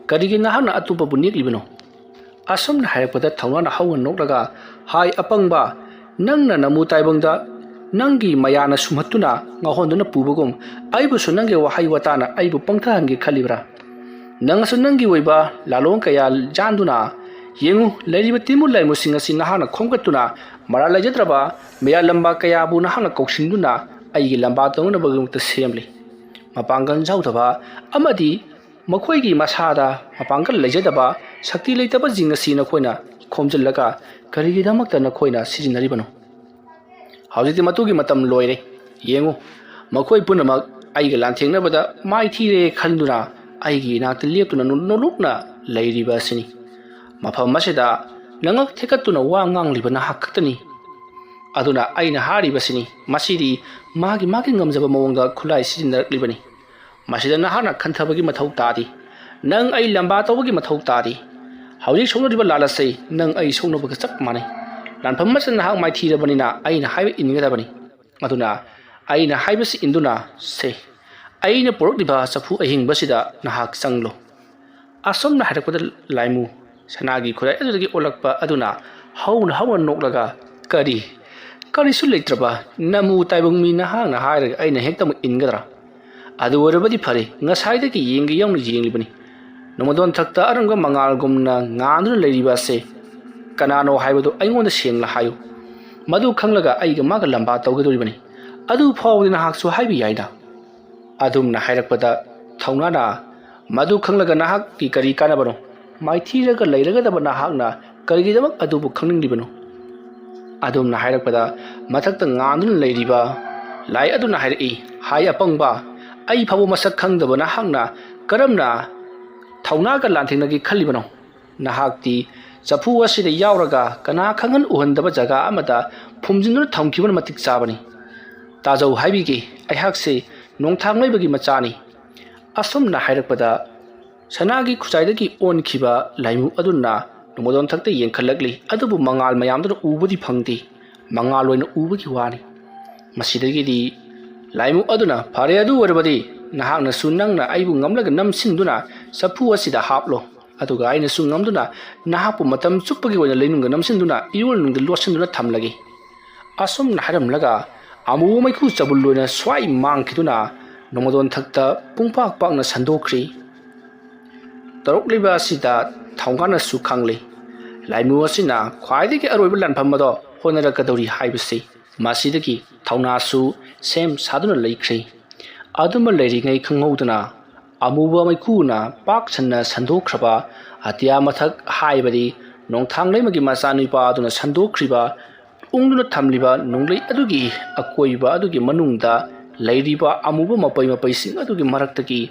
ꯀꯔꯤꯒꯤ ꯅꯍꯥꯛꯅ ꯑꯇꯣꯞꯄꯕꯨ ꯅꯦꯛꯂꯤꯕꯅꯣ?" ꯑꯁꯨꯝꯅ ꯍꯥꯏꯔꯛꯄꯗ ꯊꯧꯅꯥꯅ ꯍꯧꯅ ꯅꯣꯛꯂꯒ, "ꯍꯥꯏ ꯑꯄꯪꯕ, ꯅꯪꯅ ꯅꯃꯨ ꯇꯥꯏꯕꯪꯗ ꯅꯪꯒꯤ ꯃꯌꯥꯅ ꯁꯨꯝꯍꯠꯇꯨꯅ ꯉꯥꯎꯍꯟꯗꯨꯅ ꯄꯨꯕꯒꯨꯝ ꯑꯩꯕꯨꯁꯨ ꯅꯪꯒꯤ ꯋꯥꯍꯩ ꯋꯥꯇꯥꯅ ꯑꯩꯕꯨ ꯄꯪꯊꯍꯟꯒꯦ ꯈꯜꯂꯤꯕ꯭ꯔꯥ? ꯅꯪꯁꯨ ꯅꯪꯒꯤ ꯑꯣꯏꯕ ꯂꯥꯂꯣꯡ ꯀꯌꯥ ꯌꯥꯟꯗꯨꯅ ꯌꯦꯡꯉꯨ, ꯂꯩꯔꯤꯕ ꯇꯤꯟꯃꯨ ꯂꯥꯏꯃꯨꯁꯤꯡ ꯑꯁꯤ ꯅꯍꯥꯛꯅ ꯈꯣꯝꯒꯠꯇꯨꯅ ꯃꯔꯥꯜ ꯂꯩꯖꯗ꯭ꯔꯕ ꯃꯌꯥ ꯂꯝꯕꯥ ꯀꯌꯥꯕꯨ ꯅꯍꯥꯛꯅ ꯀꯧꯁꯤꯟꯗꯨꯅ ꯑꯩꯒꯤ ꯂꯝꯕꯥ ꯇꯧꯅꯅꯕꯒꯤꯗꯃꯛꯇ ꯁꯦꯝꯂꯤ꯫ ꯃꯄꯥꯡꯒꯜ ꯌꯥꯎꯗꯕ ꯑꯃꯗꯤ ꯃꯈꯣꯏꯒꯤ ꯃꯁꯥꯗ ꯃꯄꯥꯡꯒꯜ ꯂꯩꯖꯗꯕ, ꯁꯛꯇꯤ ꯂꯩꯇꯕꯁꯤꯡ ꯑꯁꯤ ꯅꯈꯣꯏꯅ ꯈꯣꯝꯖꯤꯜꯂꯒ ꯀꯔꯤꯒꯤꯗꯃꯛꯇ ꯅꯈꯣꯏꯅ ꯁꯤꯖꯤꯟꯅꯔꯤꯕꯅꯣ? ꯍꯧꯖꯤꯛꯇꯤ ꯃꯇꯨꯒꯤ ꯃꯇꯝ ꯂꯣꯏꯔꯦ꯫ ꯌꯦꯡꯉꯨ, ꯃꯈꯣꯏ ꯄꯨꯝꯅꯃꯛ ꯑꯩꯒ ꯂꯥꯟꯊꯦꯡꯅꯕꯗ ꯃꯥꯏꯊꯤꯔꯦ ꯈꯟꯗꯨꯅ ꯑꯩꯒꯤ ꯏꯅꯥꯛꯇ ꯂꯦꯞꯇꯨꯅ ꯅꯣ-, ꯅꯣꯂꯨꯛꯅ ꯂꯩꯔꯤꯕ ꯑꯁꯤꯅꯤ꯫ ꯃꯐꯝ ꯑꯁꯤꯗ ꯅꯉꯛ ꯊꯦꯛꯀꯠꯇꯨꯅ ꯋꯥ ꯉꯥꯡꯂꯤꯕ ꯅꯍꯥꯛ ꯈꯛꯇꯅꯤ꯫ ꯑꯗꯨꯅ ꯑꯩꯅ ꯍꯥꯏꯔꯤꯕꯁꯤꯅꯤ, ꯃꯁꯤꯗꯤ ꯃꯥꯒꯤ ꯃꯥꯒꯤ ꯉꯝꯖꯕ ꯃꯑꯣꯡꯗ ꯈꯨꯠꯂꯥꯏ ꯁꯤꯖꯤꯟꯅꯔꯛꯂꯤꯕꯅꯤ꯫ ꯃꯁꯤꯗ ꯅꯍꯥꯛꯅ ꯈꯟꯊꯕꯒꯤ ꯃꯊꯧ ꯇꯥꯗꯦ꯫ ꯅꯪ ꯑꯩ ꯂꯝꯕꯥ ꯇꯧꯕꯒꯤ ꯃꯊꯧ ꯇꯥꯗꯦ꯫ ꯍꯧꯖꯤꯛ ꯁꯣꯛꯅꯔꯤꯕ ꯂꯥꯜ ꯑꯁꯤ ꯅꯪ ꯑꯩ ꯁꯣꯛꯅꯕꯒ ꯆꯞ ꯃꯥꯟꯅꯩ꯫ ꯂꯥꯟꯐꯝ ꯑꯁꯤꯗ ꯅꯍꯥꯛ ꯃꯥꯏꯊꯤꯔꯕꯅꯤꯅ ꯑꯩꯅ ꯍꯥꯏꯕ ꯏꯟꯒꯗꯕꯅꯤ꯫ ꯑꯗꯨꯅ ꯑꯩꯅ ꯍꯥꯏꯕꯁꯤ ꯏꯟꯗꯨꯅ ꯁꯦ, ꯑꯩꯅ ꯄꯨꯔꯛꯂꯤꯕ ꯆꯐꯨ ꯑꯍꯤꯡꯕꯁꯤꯗ ꯅꯍꯥꯛ ꯆꯪꯂꯨ꯫ ꯑꯁꯨꯝꯅ ꯍꯥꯏꯔꯛꯄꯗ ꯂꯥꯏꯃꯨ ꯁꯅꯥꯒꯤ ꯈꯨꯔꯥꯏ ꯑꯗꯨꯗꯒꯤ ꯑꯣꯜꯂꯛꯄ ꯑꯗꯨꯅ ꯍꯧꯅ ꯍꯧꯅ ꯅꯣꯛꯂꯒ, "ꯀꯔꯤ? ꯀꯔꯤꯁꯨ ꯂꯩꯇ꯭ꯔꯕ ꯅꯃꯨ ꯇꯥꯏꯕꯪ ꯃꯤ ꯅꯍꯥꯛꯅ ꯍꯥꯏꯔꯒ ꯑꯩꯅ ꯍꯦꯛꯇꯃꯛ ꯏꯟꯒꯗ꯭ꯔꯥ? ꯑꯗꯨ ꯑꯣꯏꯔꯕꯗꯤ ꯐꯔꯦ, ꯉꯁꯥꯏꯗꯒꯤ ꯌꯦꯡꯒꯦ ꯌꯥꯎꯅ ꯌꯦꯡꯂꯤꯕꯅꯤ꯫ ꯅꯣꯡꯃꯗꯣꯟ ꯊꯛꯇ ꯑꯔꯪꯕ ꯃꯉꯥꯜꯒꯨꯝꯅ ꯉꯥꯟꯗꯨꯅ ꯂꯩꯔꯤꯕ ꯑꯁꯦ ꯀꯅꯥꯅꯣ ꯍꯥꯏꯕꯗꯨ ꯑꯩꯉꯣꯟꯗ ꯁꯦꯡꯅ ꯍꯥꯏꯌꯨ꯫ ꯃꯗꯨ ꯈꯪꯂꯒ ꯑꯩꯒ ꯃꯥꯒ ꯂꯝꯕꯥ ꯇꯧꯒꯗꯧꯔꯤꯕꯅꯤ꯫ ꯑꯗꯨ ꯐꯥꯎꯕꯗꯤ ꯅꯍꯥꯛꯁꯨ ꯍꯥꯏꯕ ꯌꯥꯏꯗ꯫" ꯑꯗꯨꯝꯅ ꯍꯥꯏꯔꯛꯄꯗ ꯊꯧꯅꯥꯅ, ꯃꯗꯨ ꯈꯪꯂꯒ ꯅꯍꯥꯛꯀꯤ ꯀꯔꯤ ꯀꯥꯟꯅꯕꯅꯣ? ꯃꯥꯏꯊꯤꯔꯒ ꯂꯩꯔꯒꯗꯕ ꯅꯍꯥꯛꯅ ꯀꯔꯤꯒꯤꯗꯃꯛ ꯑꯗꯨꯕꯨ ꯈꯪꯅꯤꯡꯂꯤꯕꯅꯣ?" ꯑꯗꯨꯝꯅ ꯍꯥꯏꯔꯛꯄꯗ, ꯃꯊꯛꯇ ꯉꯥꯟꯗꯨꯅ ꯂꯩꯔꯤꯕ ꯂꯥꯏ ꯑꯗꯨꯅ ꯍꯥꯏꯔꯛꯏ, "ꯍꯥꯏ ꯑꯄꯪꯕ, ꯑꯩ ꯐꯥꯎꯕ ꯃꯁꯛ ꯈꯪꯗꯕ ꯅꯍꯥꯛꯅ ꯀꯔꯝꯅ ꯊꯧꯅꯥꯒ ꯂꯥꯟꯊꯦꯡꯅꯒꯦ ꯈꯜꯂꯤꯕꯅꯣ? ꯅꯍꯥꯛꯇꯤ ꯆꯐꯨ ꯑꯁꯤꯗ ꯌꯥꯎꯔꯒ ꯀꯅꯥ ꯈꯪꯍꯟ ꯎꯍꯟꯗꯕ ꯖꯒꯥ ꯑꯃꯗ ꯐꯨꯝꯖꯤꯟꯗꯨꯅ ꯊꯝꯈꯤꯕꯅ ꯃꯇꯤꯛ ꯆꯥꯕꯅꯤ꯫ ꯇꯥꯖꯧ ꯍꯥꯏꯕꯤꯒꯦ, ꯑꯩꯍꯥꯛꯁꯦ ꯅꯣꯡꯊꯥꯡ ꯂꯩꯃꯒꯤ ꯃꯆꯥꯅꯤ꯫" ꯑꯁꯨꯝꯅ ꯍꯥꯏꯔꯛꯄꯗ, ꯁꯅꯥꯒꯤ ꯈꯨꯖꯥꯏꯗꯒꯤ ꯑꯣꯟꯈꯤꯕ ꯂꯥꯏꯃꯨ ꯑꯗꯨꯅ ꯅꯣꯡꯃꯗꯣꯟꯊꯛꯇ ꯌꯦꯡꯈꯠꯂꯛꯂꯤ, ꯑꯗꯨꯕꯨ ꯃꯉꯥꯜ ꯃꯌꯥꯝꯗꯨꯅ ꯎꯕꯗꯤ ꯐꯪꯗꯦ꯫ ꯃꯉꯥꯜ ꯑꯣꯏꯅ ꯎꯕꯒꯤ ꯋꯥꯅꯤ꯫ ꯃꯁꯤꯗꯒꯤꯗꯤ ꯂꯥꯏꯃꯨ ꯑꯗꯨꯅ, "ꯐꯔꯦ, ꯑꯗꯨ ꯑꯣꯏꯔꯕꯗꯤ ꯅꯍꯥꯛꯅꯁꯨ ꯅꯪꯅ ꯑꯩꯕꯨ ꯉꯝꯂꯒ ꯅꯝꯁꯤꯟꯗꯨꯅ ꯆꯐꯨ ꯑꯁꯤꯗ ꯍꯥꯞꯂꯣ, ꯑꯗꯨꯒ ꯑꯩꯅꯁꯨ ꯉꯝꯗꯨꯅ ꯅꯍꯥꯛꯄꯨ ꯃꯇꯝ ꯆꯨꯞꯄꯒꯤ ꯑꯣꯏꯅ ꯂꯩꯅꯨꯡꯗ ꯅꯝꯁꯤꯟꯗꯨꯅ ꯏꯔꯣꯜꯅꯨꯡꯗ ꯂꯣꯠꯁꯤꯟꯗꯨꯅ ꯊꯝꯂꯒꯦ꯫" ꯑꯁꯨꯝꯅ ꯍꯥꯏꯔꯝꯂꯒ ꯑꯃꯨꯕ ꯃꯩꯈꯨ ꯆꯕꯨꯜ ꯑꯣꯏꯅ ꯁ꯭ꯋꯥꯏ ꯃꯥꯡꯈꯤꯗꯨꯅ ꯅꯣꯡꯃꯗꯣꯟꯊꯛꯇ ꯄꯨꯡꯄꯥꯛ ꯄꯥꯛꯅ ꯁꯟꯗꯣꯛꯈ꯭ꯔꯤ꯫ ꯇꯧꯔꯛꯂꯤꯕ ꯑꯁꯤꯗ ꯊꯧꯅꯥꯅꯁꯨ ꯈꯪꯂꯤ꯫ ꯂꯥꯏꯃꯨ ꯑꯁꯤꯅ ꯈ꯭ꯋꯥꯏꯗꯒꯤ ꯑꯔꯣꯏꯕ ꯂꯥꯟꯐꯝ ꯑꯗꯣ ꯍꯣꯠꯅꯔꯛꯀꯗꯧꯔꯤ ꯍꯥꯏꯕꯁꯤ꯫ ꯃꯁꯤꯗꯒꯤ ꯊꯧꯅꯥꯁꯨ ꯁꯦꯝ ꯁꯥꯗꯨꯅ ꯂꯩꯈ꯭ꯔꯤ꯫ ꯑꯗꯨꯃ ꯂꯩꯔꯤꯉꯩ ꯈꯪꯍꯧꯗꯅ ꯑꯃꯨꯕ ꯃꯩꯈꯨꯅ ꯄꯥꯛ ꯁꯟꯅ ꯁꯟꯗꯣꯛꯈ꯭ꯔꯕ ꯑꯇꯤꯌꯥ ꯃꯊꯛ, ꯍꯥꯏꯕꯗꯤ ꯅꯣꯡꯊꯥꯡ ꯂꯩꯃꯒꯤ ꯃꯆꯥꯅꯨꯄꯥ ꯑꯗꯨꯅ ꯁꯟꯗꯣꯛꯈ꯭ꯔꯤꯕ, ꯎꯪꯗꯨꯅ ꯊꯝꯂꯤꯕ ꯅꯣꯡꯂꯩ ꯑꯗꯨꯒꯤ ꯑꯀꯣꯏꯕ ꯑꯗꯨꯒꯤ ꯃꯅꯨꯡꯗ ꯂꯩꯔꯤꯕ ꯑꯃꯨꯕ ꯃꯄꯩ ꯃꯄꯩꯁꯤꯡ ꯑꯗꯨꯒꯤ ꯃꯔꯛꯇꯒꯤ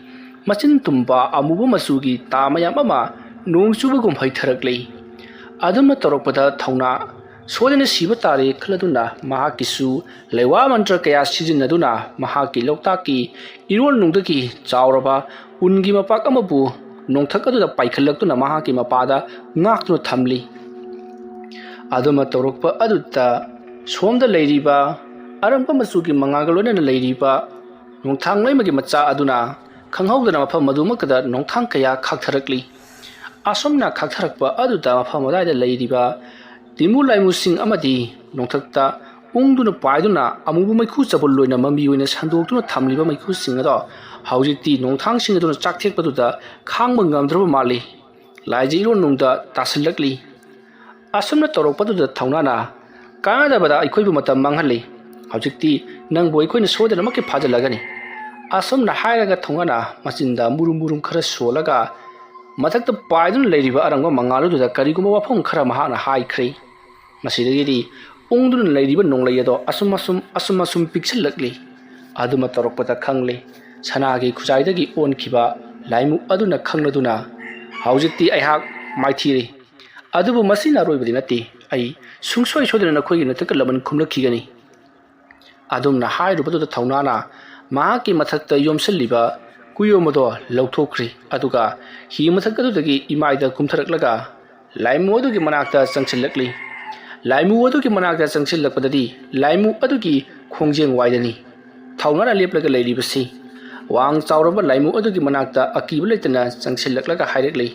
ꯃꯆꯤꯟ ꯇꯨꯝꯕ ꯑꯃꯨꯕ ꯃꯆꯨꯒꯤ ꯇꯥ ꯃꯌꯥꯝ ꯑꯃ ꯅꯣꯡ ꯆꯨꯕꯒꯨꯝ ꯍꯩꯊꯔꯛꯂꯤ꯫ ꯑꯗꯨꯝꯅ ꯇꯧꯔꯛꯄꯗ ꯊꯧꯅꯥ ꯁꯣꯏꯗꯅ ꯁꯤꯕ ꯇꯥꯔꯦ ꯈꯜꯂꯗꯨꯅ ꯃꯍꯥꯛꯀꯤꯁꯨ ꯂꯩꯋꯥ ꯃꯟꯇ꯭ꯔ ꯀꯌꯥ ꯁꯤꯖꯤꯟꯅꯗꯨꯅ ꯃꯍꯥꯛꯀꯤ ꯂꯣꯛꯇꯥꯛꯀꯤ ꯏꯔꯣꯜꯅꯨꯡꯗꯒꯤ ꯆꯥꯎꯔꯕ ꯎꯟꯒꯤ ꯃꯄꯥꯛ ꯑꯃꯕꯨ ꯅꯣꯡꯊꯛ ꯑꯗꯨꯗ ꯄꯥꯏꯈꯠꯂꯛꯇꯨꯅ ꯃꯍꯥꯛꯀꯤ ꯃꯄꯥꯗ ꯉꯥꯛꯇꯨꯅ ꯊꯝꯂꯤ꯫ ꯑꯗꯨꯃ ꯇꯧꯔꯛꯄ ꯑꯗꯨꯗ ꯁꯣꯝꯗ ꯂꯩꯔꯤꯕ ꯑꯔꯪꯕ ꯃꯆꯨꯒꯤ ꯃꯉꯥꯜꯒ ꯂꯣꯏꯅꯅ ꯂꯩꯔꯤꯕ ꯅꯣꯡꯊꯥꯡ ꯂꯩꯃꯒꯤ ꯃꯆꯥ ꯑꯗꯨꯅ ꯈꯪꯍꯧꯗꯅ ꯃꯐꯝ ꯑꯗꯨꯃꯛꯇꯗ ꯅꯣꯡꯊꯥꯡ ꯀꯌꯥ ꯈꯥꯛꯊꯔꯛꯂꯤ꯫ ꯑꯁꯨꯝꯅ ꯈꯥꯛꯊꯔꯛꯄ ꯑꯗꯨꯗ ꯃꯐꯝ ꯑꯗꯨꯋꯥꯏꯗ ꯂꯩꯔꯤꯕ ꯇꯤꯃꯨ ꯂꯥꯏꯃꯨꯁꯤꯡ ꯑꯃꯗꯤ ꯅꯣꯡꯊꯛꯇ ꯎꯪꯗꯨꯅ ꯄꯥꯏꯗꯨꯅ ꯑꯃꯨꯕ ꯃꯩꯈꯨ ꯆꯕꯨꯜ ꯑꯣꯏꯅ ꯃꯃꯤ ꯑꯣꯏꯅ ꯁꯟꯗꯣꯛꯇꯨꯅ ꯊꯝꯂꯤꯕ ꯃꯩꯈꯨꯁꯤꯡ ꯑꯗꯣ ꯍꯧꯖꯤꯛꯇꯤ ꯅꯣꯡꯊꯥꯡꯁꯤꯡ ꯑꯗꯨꯅ ꯆꯥꯛꯊꯦꯛꯄꯗꯨꯗ ꯈꯥꯡꯕ ꯉꯝꯗ꯭ꯔꯕ ꯃꯥꯜꯂꯤ꯫ ꯂꯥꯏꯖ ꯏꯔꯣꯟꯅꯨꯡꯗ ꯇꯥꯁꯤꯜꯂꯛꯂꯤ꯫ ꯑꯁꯨꯝꯅ ꯇꯧꯔꯛꯄꯗꯨꯗ ꯊꯧꯅꯥꯅ, "ꯀꯥꯟꯅꯗꯕꯗ ꯑꯩꯈꯣꯏꯕꯨ ꯃꯇꯝ ꯃꯥꯡꯍꯜꯂꯤ꯫ ꯍꯧꯖꯤꯛꯇꯤ ꯅꯪꯕꯨ ꯑꯩꯈꯣꯏꯅ ꯁꯣꯏꯗꯅꯃꯛꯀꯤ ꯐꯥꯖꯤꯜꯂꯒꯅꯤ꯫ ꯑꯁꯨꯝꯅ ꯍꯥꯏꯔꯒ ꯊꯧꯅꯥꯅ ꯃꯆꯤꯟꯗ ꯃꯨꯔꯨꯝ ꯃꯨꯔꯨꯝ ꯈꯔ ꯁꯣꯜꯂꯒ ꯃꯊꯛꯇ ꯄꯥꯏꯗꯨꯅ ꯂꯩꯔꯤꯕ ꯑꯔꯪꯕ ꯃꯉꯥꯜ ꯑꯗꯨꯗ ꯀꯔꯤꯒꯨꯝꯕ ꯋꯥꯐꯝ ꯈꯔ ꯃꯍꯥꯛꯅ ꯍꯥꯏꯈ꯭ꯔꯦ꯫ ꯃꯁꯤꯗꯒꯤꯗꯤ ꯎꯪꯗꯨꯅ ꯂꯩꯔꯤꯕ ꯅꯣꯡꯂꯩ ꯑꯗꯣ ꯑꯁꯨꯝ ꯑꯁꯨꯝ ꯑꯁꯨꯝ ꯑꯁꯨꯝ ꯄꯤꯛꯁꯤꯜꯂꯛꯂꯤ꯫ ꯑꯗꯨꯃ ꯇꯧꯔꯛꯄꯗ ꯈꯪꯂꯦ, ꯁꯅꯥꯒꯤ ꯈꯨꯖꯥꯏꯗꯒꯤ ꯑꯣꯟꯈꯤꯕ ꯂꯥꯏꯃꯨ ꯑꯗꯨꯅ ꯈꯪꯂꯗꯨꯅ, "ꯍꯧꯖꯤꯛꯇꯤ ꯑꯩꯍꯥꯛ ꯃꯥꯏꯊꯤꯔꯦ꯫ ꯑꯗꯨꯕꯨ ꯃꯁꯤꯅ ꯑꯔꯣꯏꯕꯗꯤ ꯅꯠꯇꯦ꯫ ꯑꯩ ꯁꯨꯡꯁꯣꯏ ꯁꯣꯏꯗꯅ ꯅꯈꯣꯏꯒꯤ ꯅꯊꯛꯇ ꯂꯃꯟ ꯈꯨꯝꯂꯛꯈꯤꯒꯅꯤ"꯫ ꯑꯗꯨꯝꯅ ꯍꯥꯏꯔꯨꯕꯗꯨꯗ ꯊꯧꯅꯥꯅ ꯃꯍꯥꯛꯀꯤ ꯃꯊꯛꯇ ꯌꯣꯝꯁꯤꯜꯂꯤꯕ ꯀꯨꯌꯣꯝ ꯑꯗꯣ ꯂꯧꯊꯣꯛꯈ꯭ꯔꯦ꯫ ꯑꯗꯨꯒ ꯍꯤ ꯃꯊꯛ ꯑꯗꯨꯗꯒꯤ ꯏꯃꯥꯏꯗ ꯀꯨꯝꯊꯔꯛꯂꯒ ꯂꯥꯏꯃꯨ ꯑꯗꯨꯒꯤ ꯃꯅꯥꯛꯇ ꯆꯪꯁꯤꯜꯂꯛꯂꯤ꯫ ꯂꯥꯏꯃꯨ ꯑꯗꯨꯒꯤ ꯃꯅꯥꯛꯇ ꯆꯪꯁꯤꯜꯂꯛꯄꯗꯗꯤ ꯂꯥꯏꯃꯨ ꯑꯗꯨꯒꯤ ꯈꯣꯡꯖꯦꯡ ꯋꯥꯏꯗꯅꯤ ꯊꯧꯅꯥꯅ ꯂꯦꯞꯂꯒ ꯂꯩꯔꯤꯕꯁꯤ꯫ ꯋꯥꯡ ꯆꯥꯎꯔꯕ ꯂꯥꯏꯃꯨ ꯑꯗꯨꯒꯤ ꯃꯅꯥꯛꯇ ꯑꯀꯤꯕ ꯂꯩꯇꯅ ꯆꯪꯁꯤꯜꯂꯛꯂꯒ ꯍꯥꯏꯔꯛꯂꯤ,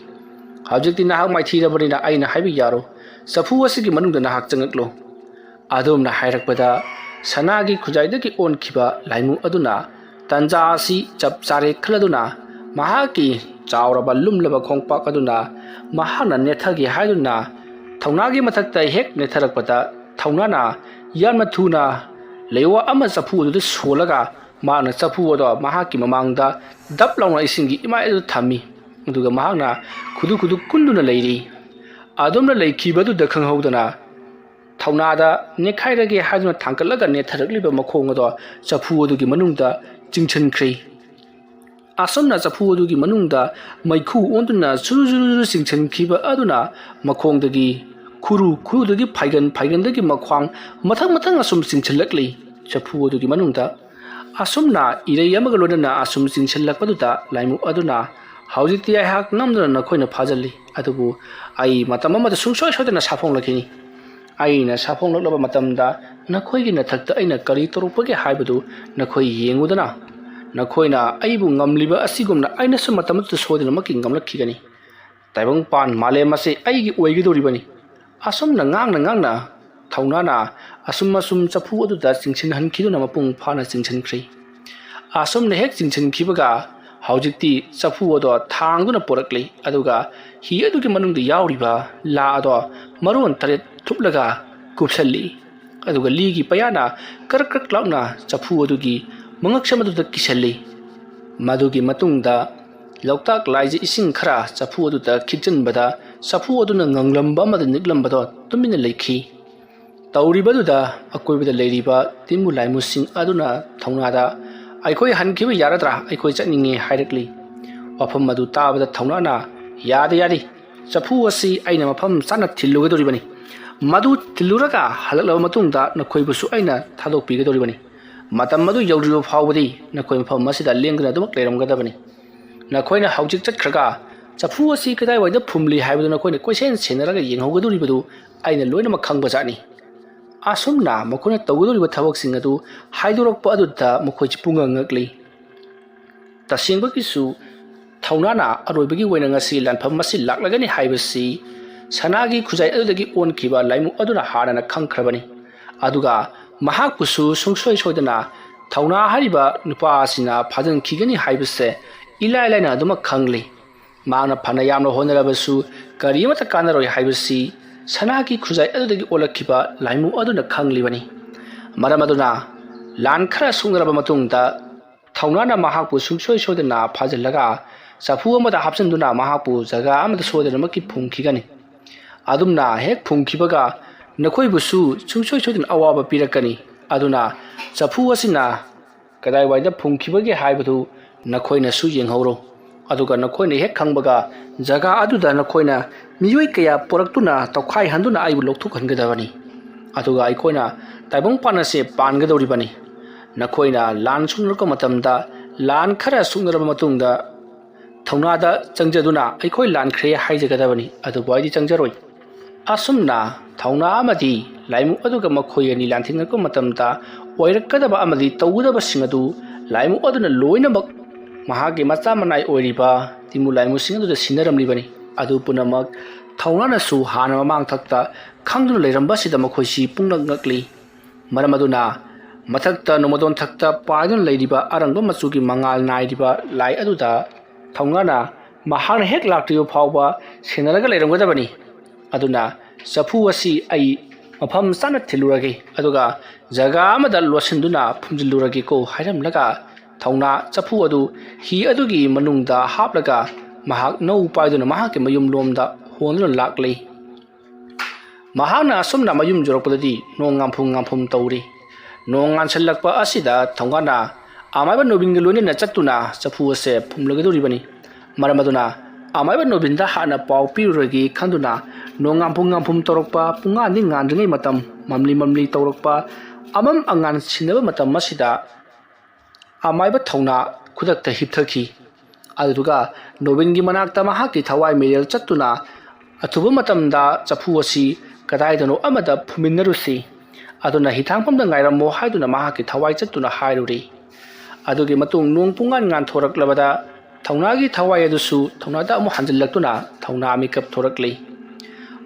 "ꯍꯧꯖꯤꯛꯇꯤ ꯅꯍꯥꯛ ꯃꯥꯏꯊꯤꯔꯕꯅꯤꯅ ꯑꯩꯅ ꯍꯥꯏꯕ ꯌꯥꯔꯣ꯫ ꯆꯐꯨ ꯑꯁꯤꯒꯤ ꯃꯅꯨꯡꯗ ꯅꯍꯥꯛ ꯆꯪꯉꯛꯂꯣ"꯫ ꯑꯗꯨꯝꯅ ꯍꯥꯏꯔꯛꯄꯗ ꯁꯅꯥꯒꯤ ꯈꯨꯖꯥꯏꯗꯒꯤ ꯑꯣꯟꯈꯤꯕ ꯂꯥꯏꯃꯨ ꯑꯗꯨꯅ ꯇꯟꯖꯥ ꯑꯁꯤ ꯆꯞ ꯆꯥꯔꯦ ꯈꯜꯂꯗꯨꯅ ꯃꯍꯥꯛꯀꯤ ꯆꯥꯎꯔꯕ ꯂꯨꯝꯂꯕ ꯈꯣꯡꯄꯥꯛ ꯑꯗꯨꯅ ꯃꯍꯥꯛꯅ ꯅꯦꯠꯊꯒꯦ ꯍꯥꯏꯗꯨꯅ ꯊꯧꯅꯥꯒꯤ ꯃꯊꯛꯇ ꯍꯦꯛ ꯅꯦꯠꯊꯔꯛꯄꯗ ꯊꯧꯅꯥꯅ ꯌꯥꯝꯅ ꯊꯨꯅ ꯂꯩꯋꯥ ꯑꯃ ꯆꯐꯨ ꯑꯗꯨꯗ ꯁꯣꯜꯂꯒ ꯃꯍꯥꯛꯅ ꯆꯐꯨ ꯑꯗꯣ ꯃꯍꯥꯛꯀꯤ ꯃꯃꯥꯡꯗ ꯗꯞ ꯂꯥꯎꯅ ꯏꯁꯤꯡꯒꯤ ꯏꯃꯥꯏ ꯑꯗꯨꯗ ꯊꯝꯃꯤ꯫ ꯑꯗꯨꯒ ꯃꯍꯥꯛꯅ ꯈꯨꯗꯨ ꯈꯨꯗꯨ ꯀꯨꯟꯗꯨꯅ ꯂꯩꯔꯤ꯫ ꯑꯗꯨꯝꯅ ꯂꯩꯈꯤꯕꯗꯨꯗ ꯈꯪꯍꯧꯗꯅ ꯊꯧꯅꯥꯗ ꯅꯦꯠꯈꯥꯏꯔꯒꯦ ꯍꯥꯏꯗꯨꯅ ꯊꯥꯡꯒꯠꯂꯒ ꯅꯦꯠꯊꯔꯛꯂꯤꯕ ꯃꯈꯣꯡ ꯑꯗꯣ ꯆꯐꯨ ꯑꯗꯨꯒꯤ ꯃꯅꯨꯡꯗ ꯆꯤꯡꯁꯤꯟꯈ꯭ꯔꯦ꯫ ꯑꯁꯨꯝꯅ ꯆꯐꯨ ꯑꯗꯨꯒꯤ ꯃꯅꯨꯡꯗ ꯃꯩꯈꯨ ꯑꯣꯟꯗꯨꯅ ꯁꯨꯔꯨ ꯁꯨꯔꯨ ꯁꯨꯔꯨ ꯆꯤꯡꯁꯤꯟꯈꯤꯕ ꯑꯗꯨꯅ ꯃꯈꯣꯡꯗꯒꯤ ꯈꯨꯔꯨ, ꯈꯨꯔꯨꯗꯒꯤ ꯐꯥꯏꯒꯟ, ꯐꯥꯏꯒꯟꯗꯒꯤ ꯃꯈ꯭ꯋꯥꯡ, ꯃꯊꯪ ꯃꯊꯪ ꯑꯁꯨꯝ ꯆꯤꯡꯁꯤꯜꯂꯛꯂꯤ꯫ ꯆꯐꯨ ꯑꯗꯨꯒꯤ ꯃꯅꯨꯡꯗ ꯑꯁꯨꯝꯅ ꯏꯔꯩ ꯑꯃꯒ ꯂꯣꯏꯅꯅ ꯑꯁꯨꯝ ꯆꯤꯡꯁꯤꯜꯂꯛꯄꯗꯨꯗ ꯂꯥꯏꯃꯨ ꯑꯗꯨꯅ, "ꯍꯧꯖꯤꯛꯇꯤ ꯑꯩꯍꯥꯛ ꯅꯝꯗꯨꯅ ꯅꯈꯣꯏꯅ ꯐꯥꯖꯤꯜꯂꯤ, ꯑꯗꯨꯕꯨ ꯑꯩ ꯃꯇꯝ ꯑꯃꯗ ꯁꯨꯡꯁꯣꯏ ꯁꯣꯏꯗꯅ ꯁꯥꯐꯣꯡꯂꯛꯈꯤꯅꯤ꯫ ꯑꯩꯅ ꯁꯥꯐꯣꯡꯂꯛꯂꯕ ꯃꯇꯝꯗ ꯅꯈꯣꯏꯒꯤ ꯅꯊꯛꯇ ꯑꯩꯅ ꯀꯔꯤ ꯇꯧꯔꯛꯄꯒꯦ ꯍꯥꯏꯕꯗꯨ ꯅꯈꯣꯏ ꯌꯦꯡꯉꯨꯗꯅ, ꯅꯈꯣꯏꯅ ꯑꯩꯕꯨ ꯉꯝꯂꯤꯕ ꯑꯁꯤꯒꯨꯝꯅ ꯑꯩꯅꯁꯨ ꯃꯇꯝ ꯑꯗꯨꯗ ꯁꯣꯏꯗꯅꯃꯛꯀꯤ ꯉꯝꯂꯛꯈꯤꯒꯅꯤ꯫ ꯇꯥꯏꯕꯪꯄꯥꯟ ꯃꯥꯂꯦꯝ ꯑꯁꯤ ꯑꯩꯒꯤ ꯑꯣꯏꯒꯗꯧꯔꯤꯕꯅꯤ"꯫ ꯑꯁꯨꯝꯅ ꯉꯥꯡꯅ ꯉꯥꯡꯅ ꯊꯧꯅꯥꯅ ꯑꯁꯨꯝ ꯑꯁꯨꯝ ꯆꯐꯨ ꯑꯗꯨꯗ ꯆꯤꯡꯁꯤꯟꯍꯟꯈꯤꯗꯨꯅ ꯃꯄꯨꯡ ꯐꯥꯅ ꯆꯤꯡꯁꯤꯟꯈ꯭ꯔꯦ꯫ ꯑꯁꯨꯝꯅ ꯍꯦꯛ ꯆꯤꯡꯁꯤꯟꯈꯤꯕꯒ ꯍꯧꯖꯤꯛꯇꯤ ꯆꯐꯨ ꯑꯗꯣ ꯊꯥꯡꯗꯨꯅ ꯄꯨꯔꯛꯂꯤ, ꯑꯗꯨꯒ ꯍꯤ ꯑꯗꯨꯒꯤ ꯃꯅꯨꯡꯗ ꯌꯥꯎꯔꯤꯕ ꯂꯥ ꯑꯗꯣ ꯃꯔꯣꯟ ꯇꯔꯦꯠ ꯊꯨꯞꯂꯒ ꯀꯨꯞꯁꯜꯂꯤ꯫ ꯑꯗꯨꯒ ꯂꯤꯒꯤ ꯄꯌꯥꯅ ꯀ꯭ꯔꯛ ꯀ꯭ꯔꯛ ꯂꯥꯎꯅ ꯆꯐꯨ ꯑꯗꯨꯒꯤ ꯃꯉꯛꯁꯝ ꯑꯗꯨꯗ ꯀꯤꯁꯜꯂꯤ꯫ ꯃꯗꯨꯒꯤ ꯃꯇꯨꯡꯗ ꯂꯣꯛꯇꯥꯛ ꯂꯥꯏꯁꯦ ꯏꯁꯤꯡ ꯈꯔ ꯆꯐꯨ ꯑꯗꯨꯗ ꯈꯤꯛꯆꯟꯕꯗ ꯆꯐꯨ ꯑꯗꯨꯅ ꯉꯪꯂꯝꯕ ꯑꯃꯗ ꯅꯤꯛꯂꯝꯕꯗꯣ ꯇꯨꯃꯤꯟꯅ ꯂꯩꯈꯤ꯫ ꯇꯧꯔꯤꯕꯗꯨꯗ ꯑꯀꯣꯏꯕꯗ ꯂꯩꯔꯤꯕ ꯇꯤꯟꯃꯨ ꯂꯥꯏꯃꯨꯁꯤꯡ ꯑꯗꯨꯅ ꯊꯧꯅꯥꯗ "ꯑꯩꯈꯣꯏ ꯍꯟꯈꯤꯕ ꯌꯥꯔꯗ꯭ꯔꯥ? ꯑꯩꯈꯣꯏ ꯆꯠꯅꯤꯡꯉꯦ" ꯍꯥꯏꯔꯛꯂꯤ꯫ ꯋꯥꯐꯝ ꯑꯗꯨ ꯇꯥꯕꯗ ꯊꯧꯅꯥꯅ "ꯌꯥꯗꯦ, ꯌꯥꯗꯦ, ꯆꯐꯨ ꯑꯁꯤ ꯑꯩꯅ ꯃꯐꯝ ꯆꯥꯅ ꯊꯤꯜꯂꯨꯒꯗꯧꯔꯤꯕꯅꯤ꯫ ꯃꯗꯨ ꯊꯤꯜꯂꯨꯔꯒ ꯍꯜꯂꯛꯂꯕ ꯃꯇꯨꯡꯗ ꯅꯈꯣꯏꯕꯨꯁꯨ ꯑꯩꯅ ꯊꯥꯗꯣꯛꯄꯤꯒꯗꯧꯔꯤꯕꯅꯤ꯫ ꯃꯇꯝ ꯑꯗꯨ ꯌꯧꯗ꯭ꯔꯤꯕ ꯐꯥꯎꯕꯗꯤ ꯅꯈꯣꯏ ꯃꯐꯝ ꯑꯁꯤꯗ ꯂꯦꯡꯗꯅ ꯑꯗꯨꯃꯛ ꯂꯩꯔꯝꯒꯗꯕꯅꯤ꯫ ꯅꯈꯣꯏꯅ ꯍꯧꯖꯤꯛ ꯆꯠꯈ꯭ꯔꯒ ꯆꯐꯨ ꯑꯁꯤ ꯀꯗꯥꯏꯋꯥꯏꯗ ꯐꯨꯝꯂꯤ ꯍꯥꯏꯕꯗꯨ ꯅꯈꯣꯏꯅ ꯀꯣꯏꯁꯦꯟ ꯁꯦꯟꯅꯔꯒ ꯌꯦꯡꯍꯧꯒꯗꯧꯔꯤꯕꯗꯨ ꯑꯩꯅ ꯂꯣꯏꯅꯃꯛ ꯈꯪꯕꯖꯥꯠꯅꯤ"꯫ ꯑꯁꯨꯝꯅ ꯃꯈꯣꯏꯅ ꯇꯧꯒꯗꯧꯔꯤꯕ ꯊꯕꯛꯁꯤꯡ ꯑꯗꯨ ꯍꯥꯏꯗꯣꯔꯛꯄ ꯑꯗꯨꯗ ꯃꯈꯣꯏꯁꯤ ꯄꯨꯡꯉꯛ ꯉꯛꯂꯤ꯫ ꯇꯁꯦꯡꯕꯒꯤꯁꯨ ꯊꯧꯅꯥꯅ ꯑꯔꯣꯏꯕꯒꯤ ꯑꯣꯏꯅ ꯉꯁꯤ ꯂꯥꯟꯐꯝ ꯑꯁꯤ ꯂꯥꯛꯂꯒꯅꯤ ꯍꯥꯏꯕꯁꯤ ꯁꯅꯥꯒꯤ ꯈꯨꯖꯥꯏ ꯑꯗꯨꯗꯒꯤ ꯑꯣꯟꯈꯤꯕ ꯂꯥꯏꯃꯨ ꯑꯗꯨꯅ ꯍꯥꯟꯅꯅ ꯈꯪꯈ꯭ꯔꯕꯅꯤ꯫ ꯑꯗꯨꯒ ꯃꯍꯥꯛꯄꯨꯁꯨ ꯁꯨꯡꯁꯣꯏ ꯁꯣꯏꯗꯅ ꯊꯧꯅꯥ ꯍꯥꯏꯔꯤꯕ ꯅꯨꯄꯥ ꯑꯁꯤꯅ ꯐꯥꯖꯤꯟꯈꯤꯒꯅꯤ ꯍꯥꯏꯕꯁꯦ ꯏꯂꯥꯏ ꯂꯥꯏꯅ ꯑꯗꯨꯃꯛ ꯈꯪꯂꯤ꯫ ꯃꯍꯥꯛꯅ ꯐꯅ ꯌꯥꯝꯅ ꯍꯣꯠꯅꯔꯕꯁꯨ ꯀꯔꯤ ꯑꯃꯠꯇ ꯀꯥꯟꯅꯔꯣꯏ ꯍꯥꯏꯕꯁꯤ ꯁꯅꯥꯒꯤ ꯈꯨꯖꯥꯏ ꯑꯗꯨꯗꯒꯤ ꯑꯣꯜꯂꯛꯈꯤꯕ ꯂꯥꯏꯃꯨ ꯑꯗꯨꯅ ꯈꯪꯂꯤꯕꯅꯤ꯫ ꯃꯔꯝ ꯑꯗꯨꯅ ꯂꯥꯟ ꯈꯔ ꯁꯣꯛꯅꯔꯕ ꯃꯇꯨꯡꯗ ꯊꯧꯅꯥꯅ ꯃꯍꯥꯛꯄꯨ ꯁꯨꯡꯁꯣꯏ ꯁꯣꯏꯗꯅ ꯐꯥꯖꯤꯜꯂꯒ ꯆꯐꯨ ꯑꯃꯗ ꯍꯥꯞꯆꯤꯟꯗꯨꯅ ꯃꯍꯥꯛꯄꯨ ꯖꯒꯥ ꯑꯃꯗ ꯁꯣꯏꯗꯅꯃꯛꯀꯤ ꯐꯨꯝꯈꯤꯒꯅꯤ꯫ ꯑꯗꯨꯝꯅ ꯍꯦꯛ ꯐꯨꯝꯈꯤꯕꯒ ꯅꯈꯣꯏꯕꯨꯁꯨ ꯁꯨꯡꯁꯣꯏ ꯁꯣꯏꯗꯅ ꯑꯋꯥꯕ ꯄꯤꯔꯛꯀꯅꯤ꯫ ꯑꯗꯨꯅ ꯆꯐꯨ ꯑꯁꯤꯅ ꯀꯗꯥꯏꯋꯥꯏꯗ ꯐꯨꯝꯈꯤꯕꯒꯦ ꯍꯥꯏꯕꯗꯨ ꯅꯈꯣꯏꯅꯁꯨ ꯌꯦꯡꯍꯧꯔꯣ꯫ ꯑꯗꯨꯒ ꯅꯈꯣꯏꯅ ꯍꯦꯛ ꯈꯪꯕꯒ ꯖꯒꯥ ꯑꯗꯨꯗ ꯅꯈꯣꯏꯅ ꯃꯤꯑꯣꯏ ꯀꯌꯥ ꯄꯨꯔꯛꯇꯨꯅ ꯇꯧꯈꯥꯏꯍꯟꯗꯨꯅ ꯑꯩꯕꯨ ꯂꯧꯊꯣꯛꯍꯟꯒꯗꯕꯅꯤ꯫ ꯑꯗꯨꯒ ꯑꯩꯈꯣꯏꯅ ꯇꯥꯏꯕꯪ ꯄꯥꯟ ꯑꯁꯦ ꯄꯥꯟꯒꯗꯧꯔꯤꯕꯅꯤ꯫ ꯅꯈꯣꯏꯅ ꯂꯥꯟ ꯁꯣꯛꯅꯔꯛꯄ ꯃꯇꯝꯗ ꯂꯥꯟ ꯈꯔ ꯁꯣꯛꯅꯔꯕ ꯃꯇꯨꯡꯗ ꯊꯧꯅꯥꯗ ꯆꯪꯖꯗꯨꯅ "ꯑꯩꯈꯣꯏ ꯂꯥꯟꯈ꯭ꯔꯦ" ꯍꯥꯏꯖꯒꯗꯕꯅꯤ꯫ ꯑꯗꯨꯕꯨ ꯑꯩꯗꯤ ꯆꯪꯖꯔꯣꯏ꯫ ꯑꯁꯨꯝꯅ ꯊꯧꯅꯥ ꯑꯃꯗꯤ ꯂꯥꯏꯃꯨ ꯑꯗꯨꯒ ꯃꯈꯣꯏ ꯑꯅꯤ ꯂꯥꯟꯊꯦꯡꯅꯔꯛꯄ ꯃꯇꯝꯗ ꯑꯣꯏꯔꯛꯀꯗꯕ ꯑꯃꯗꯤ ꯇꯧꯒꯗꯕꯁꯤꯡ ꯑꯗꯨ ꯂꯥꯏꯃꯨ ꯑꯗꯨꯅ ꯂꯣꯏꯅꯃꯛ ꯃꯍꯥꯛꯀꯤ ꯃꯆꯥ ꯃꯅꯥꯏ ꯑꯣꯏꯔꯤꯕ ꯇꯤꯃꯨ ꯂꯥꯏꯃꯨꯁꯤꯡ ꯑꯗꯨꯗ ꯁꯤꯟꯅꯔꯝꯂꯤꯕꯅꯤ꯫ ꯑꯗꯨ ꯄꯨꯝꯅꯃꯛ ꯊꯧꯅꯥꯅꯁꯨ ꯍꯥꯟꯅ ꯃꯃꯥꯡꯊꯛꯇ ꯈꯪꯗꯨꯅ ꯂꯩꯔꯝꯕꯁꯤꯗ ꯃꯈꯣꯏꯁꯤ ꯄꯨꯡꯉꯛ ꯉꯛꯂꯤ꯫ ꯃꯔꯝ ꯑꯗꯨꯅ ꯃꯊꯛꯇ ꯅꯣꯡꯃꯗꯣꯟꯊꯛꯇ ꯄꯥꯏꯗꯨꯅ ꯂꯩꯔꯤꯕ ꯑꯔꯪꯕ ꯃꯆꯨꯒꯤ ꯃꯉꯥꯜ ꯅꯥꯏꯔꯤꯕ ꯂꯥꯏ ꯑꯗꯨꯗ ꯊꯧꯅꯥꯅ ꯃꯍꯥꯛꯅ ꯍꯦꯛ ꯂꯥꯛꯇ꯭ꯔꯤꯕ ꯐꯥꯎꯕ ꯁꯦꯟꯅꯔꯒ ꯂꯩꯔꯝꯒꯗꯕꯅꯤ꯫ ꯑꯗꯨꯅ ꯆꯐꯨ ꯑꯁꯤ ꯑꯩ ꯃꯐꯝ ꯆꯥꯅ ꯊꯤꯜꯂꯨꯔꯒꯦ, ꯑꯗꯨꯒ ꯖꯒꯥ ꯑꯃꯗ ꯂꯣꯠꯁꯤꯟꯗꯨꯅ ꯐꯨꯝꯖꯤꯜꯂꯨꯔꯒꯦꯀꯣ" ꯍꯥꯏꯔꯝꯂꯒ ꯊꯧꯅꯥ ꯆꯐꯨ ꯑꯗꯨ ꯍꯤ ꯑꯗꯨꯒꯤ ꯃꯅꯨꯡꯗ ꯍꯥꯞꯂꯒ ꯃꯍꯥꯛ ꯅꯧ ꯄꯥꯏꯗꯨꯅ ꯃꯍꯥꯛꯀꯤ ꯃꯌꯨꯝꯂꯣꯝꯗ ꯍꯣꯟꯗꯨꯅ ꯂꯥꯛꯂꯤ꯫ ꯃꯍꯥꯛꯅ ꯑꯁꯨꯝꯅ ꯃꯌꯨꯝ ꯌꯧꯔꯛꯄꯗꯗꯤ ꯅꯣꯡ ꯉꯥꯟꯐꯨꯝ ꯉꯥꯟꯐꯨꯝ ꯇꯧꯔꯤ꯫ ꯅꯣꯡ ꯉꯥꯟꯁꯤꯜꯂꯛꯄ ꯑꯁꯤꯗ ꯊꯧꯅꯥꯅ ꯑꯃꯥꯏꯕ ꯅꯣꯕꯤꯟꯒ ꯂꯣꯏꯅꯅ ꯆꯠꯇꯨꯅ ꯆꯐꯨ ꯑꯁꯦ ꯐꯨꯝꯂꯒꯗꯧꯔꯤꯕꯅꯤ꯫ ꯃꯔꯝ ꯑꯗꯨꯅ ꯑꯃꯥꯏꯕ ꯅꯣꯕꯤꯟꯗ ꯍꯥꯟꯅ ꯄꯥꯎ ꯄꯤꯔꯨꯔꯒꯦ ꯈꯟꯗꯨꯅ ꯅꯣꯡ ꯉꯥꯟꯐꯨꯝ ꯉꯥꯟꯐꯨꯝ ꯇꯧꯔꯛꯄ ꯄꯨꯡꯉꯥꯟꯗꯤ ꯉꯥꯟꯗ꯭ꯔꯤꯉꯩ ꯃꯇꯝ, ꯃꯝꯂꯤ ꯃꯝꯂꯤ ꯇꯧꯔꯛꯄ ꯑꯃꯝ ꯑꯉꯥꯟ ꯁꯤꯟꯅꯕ ꯃꯇꯝ ꯑꯁꯤꯗ ꯑꯃꯥꯏꯕ ꯊꯧꯅꯥ ꯈꯨꯗꯛꯇ ꯍꯤꯞꯊꯈꯤ꯫ ꯑꯗꯨꯗꯨꯒ ꯅꯣꯕꯤꯟꯒꯤ ꯃꯅꯥꯛꯇ ꯃꯍꯥꯛꯀꯤ ꯊꯋꯥꯏ ꯃꯤꯔꯦꯜ ꯆꯠꯇꯨꯅ ꯑꯊꯨꯕ ꯃꯇꯝꯗ ꯆꯐꯨ ꯑꯁꯤ ꯀꯗꯥꯏꯗꯅꯣ ꯑꯃꯗ ꯐꯨꯝꯃꯤꯟꯅꯔꯨꯁꯤ, ꯑꯗꯨꯅ ꯍꯤꯊꯥꯡꯐꯝꯗ ꯉꯥꯏꯔꯝꯃꯣ ꯍꯥꯏꯗꯨꯅ ꯃꯍꯥꯛꯀꯤ ꯊꯋꯥꯏ ꯆꯠꯇꯨꯅ ꯍꯥꯏꯔꯨꯔꯤ꯫ ꯑꯗꯨꯒꯤ ꯃꯇꯨꯡ ꯅꯣꯡ ꯄꯨꯡꯉꯥꯟ ꯉꯥꯟꯊꯣꯔꯛꯂꯕꯗ ꯊꯧꯅꯥꯒꯤ ꯊꯋꯥꯏ ꯑꯗꯨꯁꯨ ꯊꯧꯅꯥꯗ ꯑꯃꯨꯛ ꯍꯟꯖꯤꯜꯂꯛꯇꯨꯅ ꯊꯧꯅꯥ ꯃꯤꯀꯞ ꯊꯣꯔꯛꯂꯤ꯫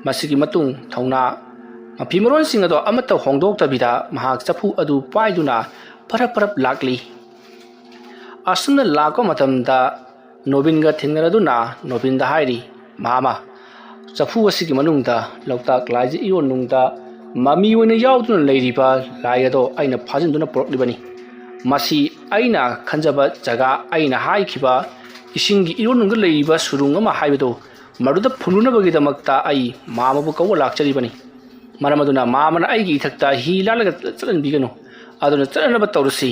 ꯃꯁꯤꯒꯤ ꯃꯇꯨꯡ ꯊꯧꯅꯥ ꯃꯐꯤ ꯃꯔꯣꯟꯁꯤꯡ ꯑꯗꯣ ꯑꯃꯠꯇ ꯍꯣꯡꯗꯣꯛꯇꯕꯤꯗ ꯃꯍꯥꯛ ꯆꯐꯨ ꯑꯗꯨ ꯄꯥꯏꯗꯨꯅ ꯄꯔꯞ ꯄꯔꯞ ꯂꯥꯛꯂꯤ꯫ ꯑꯁꯨꯝꯅ ꯂꯥꯛꯄ ꯃꯇꯝꯗ ꯅꯣꯕꯤꯟꯒ ꯊꯦꯡꯅꯔꯗꯨꯅ ꯅꯣꯕꯤꯟꯗ ꯍꯥꯏꯔꯤ, "ꯃꯥꯃ, ꯆꯐꯨ ꯑꯁꯤꯒꯤ ꯃꯅꯨꯡꯗ ꯂꯣꯛꯇꯥꯛ ꯂꯥꯏꯖ ꯏꯔꯣꯟꯅꯨꯡꯗ ꯃꯃꯤ ꯑꯣꯏꯅ ꯌꯥꯎꯗꯨꯅ ꯂꯩꯔꯤꯕ ꯂꯥꯏ ꯑꯗꯣ ꯑꯩꯅ ꯐꯥꯖꯤꯟꯗꯨꯅ ꯄꯨꯔꯛꯂꯤꯕꯅꯤ꯫ ꯃꯁꯤ ꯑꯩꯅ ꯈꯟꯖꯕ ꯖꯒꯥ, ꯑꯩꯅ ꯍꯥꯏꯈꯤꯕ ꯏꯁꯤꯡꯒꯤ ꯏꯔꯣꯟꯅꯨꯡꯗ ꯂꯩꯔꯤꯕ ꯁꯨꯔꯨꯡ ꯑꯃ ꯍꯥꯏꯕꯗꯣ, ꯃꯗꯨꯗ ꯐꯨꯝꯂꯨꯅꯕꯒꯤꯗꯃꯛꯇ ꯑꯩ ꯃꯥꯃꯕꯨ ꯀꯧꯕ ꯂꯥꯛꯆꯔꯤꯕꯅꯤ꯫ ꯃꯔꯝ ꯑꯗꯨꯅ ꯃꯥꯃꯅ ꯑꯩꯒꯤ ꯏꯊꯛꯇ ꯍꯤ ꯂꯥꯜꯂꯒ ꯆꯠꯍꯟꯕꯤꯒꯅꯨ꯫ ꯑꯗꯨꯅ ꯆꯠꯅꯅꯕ ꯇꯧꯔꯁꯤ꯫"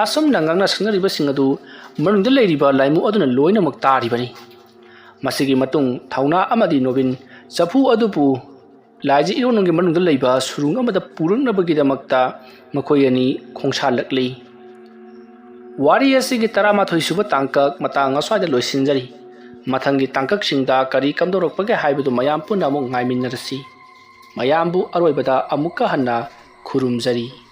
ꯑꯁꯨꯝꯅ ꯉꯥꯡꯅ ꯁꯛꯅꯔꯤꯕꯁꯤꯡ ꯑꯗꯨ ꯃꯅꯨꯡꯗ ꯂꯩꯔꯤꯕ ꯂꯥꯏꯃꯨ ꯑꯗꯨꯅ ꯂꯣꯏꯅꯃꯛ ꯇꯥꯔꯤꯕꯅꯤ꯫ ꯃꯁꯤꯒꯤ ꯃꯇꯨꯡ ꯊꯧꯅꯥ ꯑꯃꯗꯤ ꯅꯣꯕꯤꯟ ꯆꯐꯨ ꯑꯗꯨꯕꯨ ꯂꯥꯏꯖ ꯏꯔꯣꯟꯅꯨꯡꯒꯤ ꯃꯅꯨꯡꯗ ꯂꯩꯕ ꯁꯨꯔꯨꯡ ꯑꯃꯗ ꯄꯨꯔꯛꯅꯕꯒꯤꯗꯃꯛꯇ ꯃꯈꯣꯏ ꯑꯅꯤ ꯈꯣꯡꯁꯥꯜꯂꯛꯂꯤ꯫ ꯋꯥꯔꯤ ꯑꯁꯤꯒꯤ ꯇꯔꯥꯃꯥꯊꯣꯏ ꯁꯨꯕ ꯇꯥꯡꯀꯛ ꯃꯇꯥꯡ ꯑꯁ꯭ꯋꯥꯏꯗ ꯂꯣꯏꯁꯤꯟꯖꯔꯤ꯫ ꯃꯊꯪꯒꯤ ꯇꯥꯡꯀꯛꯁꯤꯡꯗ ꯀꯔꯤ ꯀꯝꯗꯧꯔꯛꯄꯒꯦ ꯍꯥꯏꯕꯗꯨ ꯃꯌꯥꯝ ꯄꯨꯟꯅ ꯑꯃꯨꯛ ꯉꯥꯏꯃꯤꯟꯅꯔꯁꯤ꯫ ꯃꯌꯥꯝꯕꯨ ꯑꯔꯣꯏꯕꯗ ꯑꯃꯨꯛꯀ ꯍꯟꯅ ꯈꯨꯔꯨꯝꯖꯔꯤ꯫